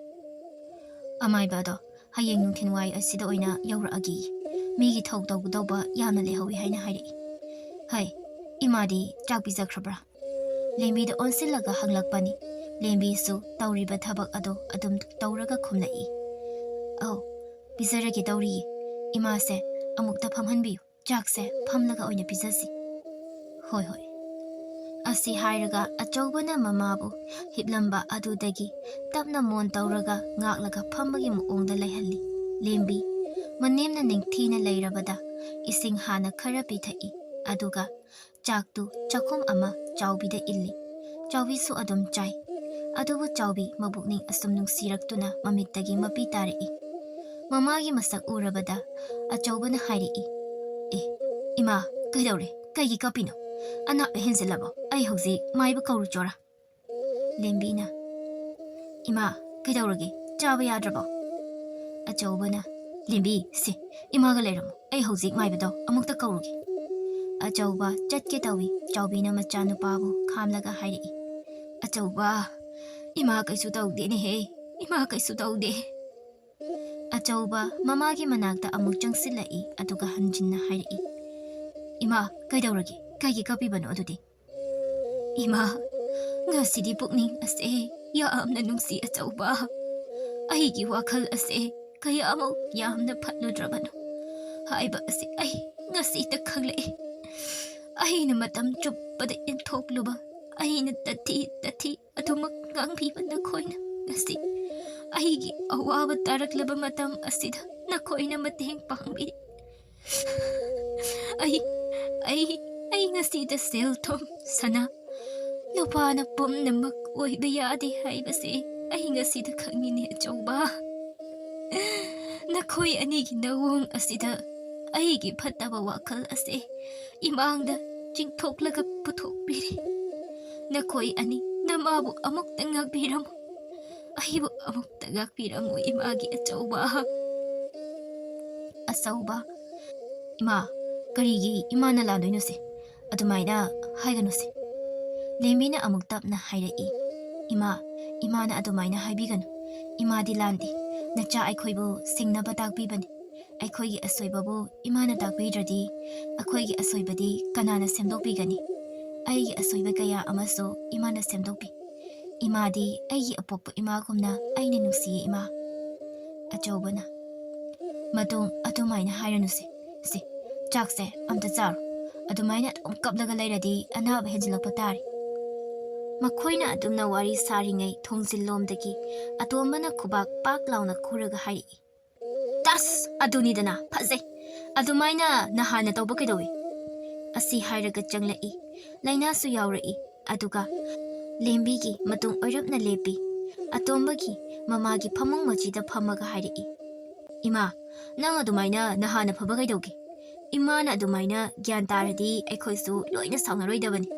"ꯑꯃꯥꯏꯕ ꯑꯗꯣ ꯍꯌꯦꯡ ꯅꯨꯡꯊꯤꯜꯋꯥꯏ ꯑꯁꯤꯗ ꯑꯣꯏꯅ ꯌꯧꯔꯛꯑꯒꯦ꯫ ꯃꯤꯒꯤ ꯊꯧ ꯇꯧꯒꯗꯧꯕ ꯌꯥꯝꯅ ꯂꯩꯍꯧꯋꯤ ꯍꯥꯏꯅ ꯍꯥꯏꯔꯛꯏ꯫" "ꯍꯩ, ꯏꯃꯥꯗꯤ ꯆꯥꯛ ꯄꯤꯖꯈ꯭ꯔꯕ꯭ꯔꯥ?" ꯂꯦꯝꯕꯤꯗ ꯑꯣꯟꯁꯤꯜꯂꯒ ꯍꯪꯂꯛꯄꯅꯤ꯫ ꯂꯦꯝꯕꯤꯁꯨ ꯇꯧꯔꯤꯕ ꯊꯕꯛ ꯑꯗꯣ ꯑꯗꯨꯝ ꯇꯧꯔꯒ ꯈꯨꯝꯂꯛꯏ, "ꯑꯧ, ꯄꯤꯖꯔꯒꯦ ꯇꯧꯔꯤꯌꯦ꯫ ꯏꯃꯥꯁꯦ ꯑꯃꯨꯛꯇ ꯐꯝꯍꯟꯕꯤꯌꯨ꯫ ꯆꯥꯛꯁꯦ ꯐꯝꯂꯒ ꯑꯣꯏꯅ ꯄꯤꯖꯁꯤ꯫" "ꯍꯣꯏ, ꯍꯣꯏ꯫" ꯑꯁꯤ ꯍꯥꯏꯔꯒ ꯑꯆꯧꯕꯅ ꯃꯃꯥꯕꯨ ꯍꯤꯞꯂꯝꯕ ꯑꯗꯨꯗꯒꯤ ꯇꯞꯅ ꯃꯣꯟ ꯇꯧꯔꯒ ꯉꯥꯛꯂꯒ ꯐꯝꯕꯒꯤ ꯃꯑꯣꯡꯗ ꯂꯩꯍꯜꯂꯤ꯫ ꯂꯦꯝꯕꯤ ꯃꯅꯦꯝꯅ ꯅꯤꯡꯊꯤꯅ ꯂꯩꯔꯕꯗ ꯏꯁꯤꯡ ꯍꯥꯟꯅ ꯈꯔ ꯄꯤꯊꯛꯏ, ꯑꯗꯨꯒ ꯆꯥꯛꯇꯨ ꯆꯥꯛꯈꯨꯝ ꯑꯃ ꯆꯥꯎꯕꯤꯗ ꯏꯜꯂꯤ꯫ ꯆꯥꯎꯕꯤꯁꯨ ꯑꯗꯨꯝ ꯆꯥꯏ꯫ ꯑꯗꯨꯕꯨ ꯆꯥꯎꯕꯤ ꯃꯕꯨꯛꯅꯤꯡ ꯑꯁꯨꯝ ꯅꯨꯡꯁꯤꯔꯛꯇꯨꯅ ꯃꯃꯤꯠꯇꯒꯤ ꯃꯄꯤ ꯇꯥꯔꯛꯏ꯫ ꯃꯃꯥꯒꯤ ꯃꯁꯛ ꯎꯔꯕꯗ ꯑꯆꯧꯕꯅ ꯍꯥꯏꯔꯛꯏ, "ꯑꯦ, ꯏꯃꯥ, ꯀꯩꯗꯧꯔꯦ? ꯀꯩꯒꯤ ꯀꯞꯄꯤꯅꯣ? ꯑꯅꯥꯕ ꯍꯦꯟꯖꯤꯜꯂꯕꯣ? ꯑꯩ ꯍꯧꯖꯤꯛ ꯃꯥꯏꯕ ꯀꯧꯔꯨꯆꯣꯔꯥ?" ꯂꯦꯝꯕꯤꯅ, "ꯏꯃꯥ, ꯀꯩꯗꯧꯔꯒꯦ? ꯆꯥꯕ ꯌꯥꯗ꯭ꯔꯕꯣ?" ꯑꯆꯧꯕꯅ, "ꯂꯦꯝꯕꯤ, ꯁꯦ, ꯏꯃꯥꯒ ꯂꯩꯔꯝꯃꯣ꯫ ꯑꯩ ꯍꯧꯖꯤꯛ ꯃꯥꯏꯕꯗꯣ ꯑꯃꯨꯛꯇ ꯀꯧꯔꯨꯒꯦ꯫" ꯑꯆꯧꯕ ꯆꯠꯀꯦ ꯇꯧꯏ꯫ ꯆꯥꯎꯕꯤꯅ ꯃꯆꯥꯅꯨꯄꯥꯕꯨ ꯈꯥꯝꯂꯒ ꯍꯥꯏꯔꯛꯏ, "ꯑꯆꯧꯕ, ꯏꯃꯥ ꯀꯩꯁꯨ ꯇꯧꯗꯦꯅꯦꯍꯦ꯫ ꯏꯃꯥ ꯀꯩꯁꯨ ꯇꯧꯗꯦ꯫" ꯑꯆꯧꯕ ꯃꯃꯥꯒꯤ ꯃꯅꯥꯛꯇ ꯑꯃꯨꯛ ꯆꯪꯁꯤꯜꯂꯛꯏ, ꯑꯗꯨꯒ ꯍꯟꯖꯤꯟꯅ ꯍꯥꯏꯔꯛꯏ, "ꯏꯃꯥ, ꯀꯩꯗꯧꯔꯒꯦ? ꯀꯩꯒꯤ ꯀꯞꯄꯤꯕꯅꯣ ꯑꯗꯨꯗꯤ?" "ꯏꯃꯥ, ꯉꯁꯤꯗꯤ ꯄꯨꯛꯅꯤꯡ ꯑꯁꯦ ꯌꯥꯝꯅ ꯅꯨꯡꯁꯤ ꯑꯆꯧꯕ꯫ ꯑꯩꯒꯤ ꯋꯥꯈꯜ ꯑꯁꯦ ꯀꯌꯥꯃꯨꯛ ꯌꯥꯝꯅ ꯐꯠꯂꯨꯗ꯭ꯔꯕꯅꯣ ꯍꯥꯏꯕ ꯑꯁꯤ ꯑꯩ ꯉꯁꯤꯇ ꯈꯪꯂꯛꯏ꯫ ꯑꯩꯅ ꯃꯇꯝ ꯆꯨꯞꯄꯗ ꯏꯟꯊꯣꯛꯂꯨꯕ ꯑꯩꯅ ꯇꯠꯊꯤ ꯇꯠꯊꯤ ꯑꯗꯨꯃꯛ ꯉꯥꯡꯕꯤꯕ ꯅꯈꯣꯏꯅ ꯉꯁꯤ ꯑꯩꯒꯤ ꯑꯋꯥꯕ ꯇꯥꯔꯛꯂꯕ ꯃꯇꯝ ꯑꯁꯤꯗ ꯅꯈꯣꯏꯅ ꯃꯇꯦꯡ ꯄꯥꯡꯕꯤꯔꯤ꯫ ꯑꯩ, ꯑꯩ, ꯑꯩ ꯉꯁꯤꯗ ꯁꯦꯜ ꯊꯨꯝ, ꯁꯅꯥ, ꯂꯨꯄꯥꯅ ꯄꯨꯝꯅꯃꯛ ꯑꯣꯏꯕ ꯌꯥꯗꯦ ꯍꯥꯏꯕꯁꯦ ꯑꯩ ꯉꯁꯤꯗ ꯈꯪꯉꯤꯅꯦ ꯑꯆꯧꯕ꯫ ꯅꯈꯣꯏ ꯑꯅꯤꯒꯤ ꯅꯑꯣꯡ ꯑꯁꯤꯗ ꯑꯩꯒꯤ ꯐꯠꯇꯕ ꯋꯥꯈꯜ ꯑꯁꯦ ꯏꯃꯥꯡꯗ ꯆꯤꯡꯊꯣꯛꯂꯒ ꯄꯨꯊꯣꯛꯄꯤꯔꯤ꯫ ꯅꯈꯣꯏ ꯑꯅꯤ ꯅꯃꯥꯕꯨ ꯑꯃꯨꯛꯇ ꯉꯥꯛꯄꯤꯔꯝꯃꯨ, ꯑꯩꯕꯨ ꯑꯃꯨꯛꯇ ꯉꯥꯛꯄꯤꯔꯝꯃꯨ ꯏꯃꯥꯒꯤ ꯑꯆꯧꯕ꯫ ꯑꯆꯧꯕ, ꯏꯃꯥ, ꯀꯔꯤꯒꯤ ꯏꯃꯥꯅ ꯂꯥꯟꯗꯣꯏꯅꯣꯁꯦ? ꯑꯗꯨꯃꯥꯏꯅ ꯍꯥꯏꯒꯅꯨꯁꯦ꯫ ꯂꯦꯝꯕꯤꯅ ꯑꯃꯨꯛ ꯇꯞꯅ ꯍꯥꯏꯔꯛꯏ, ꯏꯃꯥ, ꯏꯃꯥꯅ ꯑꯗꯨꯃꯥꯏꯅ ꯍꯥꯏꯕꯤꯒꯅꯨ꯫ ꯏꯃꯥꯗꯤ ꯂꯥꯟꯗꯦ꯫ ꯅꯆꯥ ꯑꯩꯈꯣꯏꯕꯨ ꯁꯤꯡꯅꯕ ꯇꯥꯛꯄꯤꯕꯅꯤ꯫ ꯑꯩꯈꯣꯏꯒꯤ ꯑꯁꯣꯏꯕꯕꯨ ꯏꯃꯥꯅ ꯇꯥꯛꯄꯤꯗ꯭ꯔꯗꯤ ꯑꯩꯈꯣꯏꯒꯤ ꯑꯁꯣꯏꯕꯗꯤ ꯀꯅꯥꯅ ꯁꯦꯝꯗꯣꯛꯄꯤꯒꯅꯤ? ꯑꯩꯒꯤ ꯑꯁꯣꯏꯕ ꯀꯌꯥ ꯑꯃꯁꯨ ꯏꯃꯥꯅ ꯁꯦꯝꯗꯣꯛꯄꯤ꯫ ꯏꯃꯥꯗꯤ ꯑꯩꯒꯤ ꯑꯄꯣꯛꯄ ꯏꯃꯥꯒꯨꯝꯅ ꯑꯩꯅ ꯅꯨꯡꯁꯤꯌꯦ ꯏꯃꯥ꯫ ꯑꯆꯧꯕꯅ, ꯃꯇꯨꯡ ꯑꯗꯨꯃꯥꯏꯅ ꯍꯥꯏꯔꯅꯨꯁꯦ꯫ ꯁꯦ, ꯆꯥꯛꯁꯦ ꯑꯝꯇ ꯆꯥꯔꯣ꯫ ꯑꯗꯨꯃꯥꯏꯅ ꯑꯗꯨꯝ ꯀꯞꯂꯒ ꯂꯩꯔꯗꯤ ꯑꯅꯥꯕ ꯍꯦꯟꯖꯤꯜꯂꯛꯄ ꯇꯥꯔꯦ꯫ ꯃꯈꯣꯏꯅ ꯑꯗꯨꯝꯅ ꯋꯥꯔꯤ ꯁꯥꯔꯤꯉꯩ ꯊꯣꯡꯖꯤꯜꯂꯣꯝꯗꯒꯤ ꯑꯇꯣꯝꯕꯅ ꯈꯨꯕꯥꯛ ꯄꯥꯛ ꯂꯥꯎꯅ ꯈꯨꯔꯒ ꯍꯥꯏꯔꯛꯏ, "ꯇꯁ! ꯑꯗꯨꯅꯤꯗꯅ, ꯐꯖꯩ꯫ ꯑꯗꯨꯃꯥꯏꯅ ꯅꯍꯥꯟꯅ ꯇꯧꯕ ꯀꯩꯗꯧꯏ?" ꯑꯁꯤ ꯍꯥꯏꯔꯒ ꯆꯪꯂꯛꯏ꯫ ꯂꯥꯏꯅꯥꯁꯨ ꯌꯥꯎꯔꯛꯏ꯫ ꯑꯗꯨꯒ ꯂꯦꯝꯕꯤꯒꯤ ꯃꯇꯨꯡ ꯑꯣꯏꯔꯞꯅ ꯂꯦꯞꯄꯤ꯫ ꯑꯇꯣꯝꯕꯒꯤ ꯃꯃꯥꯒꯤ ꯐꯃꯨꯡ ꯃꯆꯤꯗ ꯐꯝꯃꯒ ꯍꯥꯏꯔꯛꯏ, "ꯏꯃꯥ, ꯅꯪ ꯑꯗꯨꯃꯥꯏꯅ ꯅꯍꯥꯟꯅ ꯐꯕ ꯀꯩꯗꯧꯒꯦ? ꯏꯃꯥꯅ ꯑꯗꯨꯃꯥꯏꯅ ꯒ꯭ꯌꯥꯟ ꯇꯥꯔꯗꯤ ꯑꯩꯈꯣꯏꯁꯨ ꯂꯣꯏꯅ ꯁꯥꯎꯅꯔꯣꯏꯗꯕꯅꯤ꯫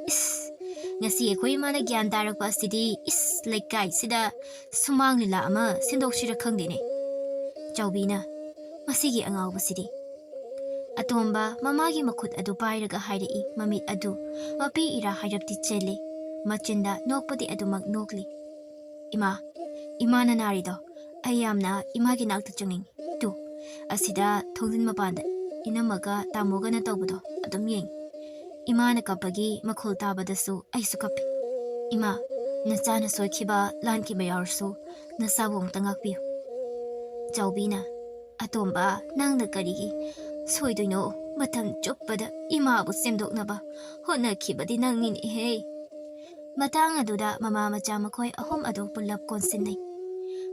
ꯏꯁ, ꯉꯁꯤ ꯑꯩꯈꯣꯏ ꯏꯃꯥꯅ ꯒ꯭ꯌꯥꯟ ꯇꯥꯔꯛꯄ ꯑꯁꯤꯗꯤ, ꯏꯁ, ꯂꯩꯀꯥꯏꯁꯤꯗ ꯁꯨꯃꯥꯡ ꯂꯤꯂꯥ ꯑꯃ ꯁꯦꯝꯗꯣꯛꯁꯤꯔ ꯈꯪꯗꯦꯅꯦ꯫" ꯆꯥꯎꯕꯤꯅ, "ꯃꯁꯤꯒꯤ ꯑꯉꯥꯎꯕꯁꯤꯗꯤ꯫" ꯑꯇꯣꯝꯕ ꯃꯃꯥꯒꯤ ꯃꯈꯨꯠ ꯑꯗꯨ ꯄꯥꯏꯔꯒ ꯍꯥꯏꯔꯛꯏ, ꯃꯃꯤꯠ ꯑꯗꯨ ꯃꯄꯤ ꯏꯔꯥ ꯍꯥꯏꯔꯞꯇꯤ ꯆꯦꯜꯂꯤ꯫ ꯃꯆꯤꯟꯗ ꯅꯣꯛꯄꯗꯤ ꯑꯗꯨꯃꯛ ꯅꯣꯛꯂꯤ꯫ "ꯏꯃꯥ, ꯏꯃꯥꯅ ꯅꯥꯔꯤꯗꯣ ꯑꯩ ꯌꯥꯝꯅ ꯏꯃꯥꯒꯤ ꯅꯥꯛꯇ ꯆꯪꯅꯤꯡꯉꯤ꯫ ꯇꯨ, ꯑꯁꯤꯗ ꯊꯣꯡꯖꯤꯟ ꯃꯄꯥꯟꯗ ꯏꯅꯝꯃꯒ ꯇꯥꯃꯣꯒꯅ ꯇꯧꯕꯗꯣ ꯑꯗꯨꯝ ꯌꯦꯡꯉꯤ꯫ ꯏꯃꯥꯅ ꯀꯞꯄꯒꯤ ꯃꯈꯣꯜ ꯇꯥꯕꯗꯁꯨ ꯑꯩꯁꯨ ꯀꯞꯄꯤ꯫ ꯏꯃꯥ, ꯅꯆꯥꯅ ꯁꯣꯏꯈꯤꯕ ꯂꯥꯟꯈꯤꯕ ꯌꯥꯎꯔꯁꯨ ꯅꯆꯥꯕꯨ ꯑꯃꯨꯛꯇ ꯉꯥꯛꯄꯤꯌꯨ꯫" ꯆꯥꯎꯕꯤꯅ, "ꯑꯇꯣꯝꯕ, ꯅꯪꯅ ꯀꯔꯤꯒꯤ ꯁꯣꯏꯗꯣꯏꯅꯣ? ꯃꯇꯝ ꯆꯨꯞꯄꯗ ꯏꯃꯥꯕꯨ ꯁꯦꯝꯗꯣꯛꯅꯕ ꯍꯣꯠꯅꯈꯤꯕꯗꯤ ꯅꯪꯅꯤꯅꯦꯍꯦ꯫" ꯃꯇꯥꯡ ꯑꯗꯨꯗ ꯃꯃꯥ ꯃꯆꯥ ꯃꯈꯣꯏ ꯑꯍꯨꯝ ꯑꯗꯨ ꯄꯨꯜꯂꯞ ꯀꯣꯟꯁꯤꯟꯅꯩ꯫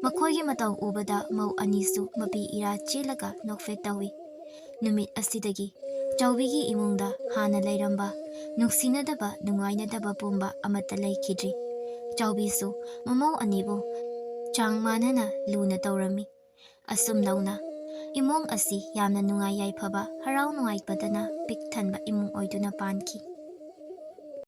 ꯃꯈꯣꯏꯒꯤ ꯃꯇꯧ ꯎꯕꯗ ꯃꯧ ꯑꯅꯤꯁꯨ ꯃꯄꯤ ꯏꯔꯥ ꯆꯦꯜꯂꯒ ꯅꯣꯛꯐꯦꯠ ꯇꯧꯏ꯫ ꯅꯨꯃꯤꯠ ꯑꯁꯤꯗꯒꯤ ꯆꯥꯎꯕꯤꯒꯤ ꯏꯃꯨꯡꯗ ꯍꯥꯟꯅ ꯂꯩꯔꯝꯕ ꯅꯨꯡꯁꯤꯅꯗꯕ, ꯅꯨꯡꯉꯥꯏꯅꯗꯕ ꯄꯨꯝꯕ ꯑꯃꯠꯇ ꯂꯩꯈꯤꯗ꯭ꯔꯤ꯫ ꯆꯥꯎꯕꯤꯁꯨ ꯃꯃꯧ ꯑꯅꯤꯕꯨ ꯆꯥꯡ ꯃꯥꯟꯅꯅ ꯂꯨꯅ ꯇꯧꯔꯝꯃꯤ꯫ ꯑꯁꯨꯝꯗꯧꯅ ꯏꯃꯨꯡ ꯑꯁꯤ ꯌꯥꯝꯅ ꯅꯨꯡꯉꯥꯏ ꯌꯥꯏꯐꯕ, ꯍꯔꯥꯎ ꯅꯨꯡꯉꯥꯏꯕꯗꯅ ꯄꯤꯛ ꯊꯟꯕ ꯏꯃꯨꯡ ꯑꯣꯏꯗꯨꯅ ꯄꯥꯟꯈꯤ꯫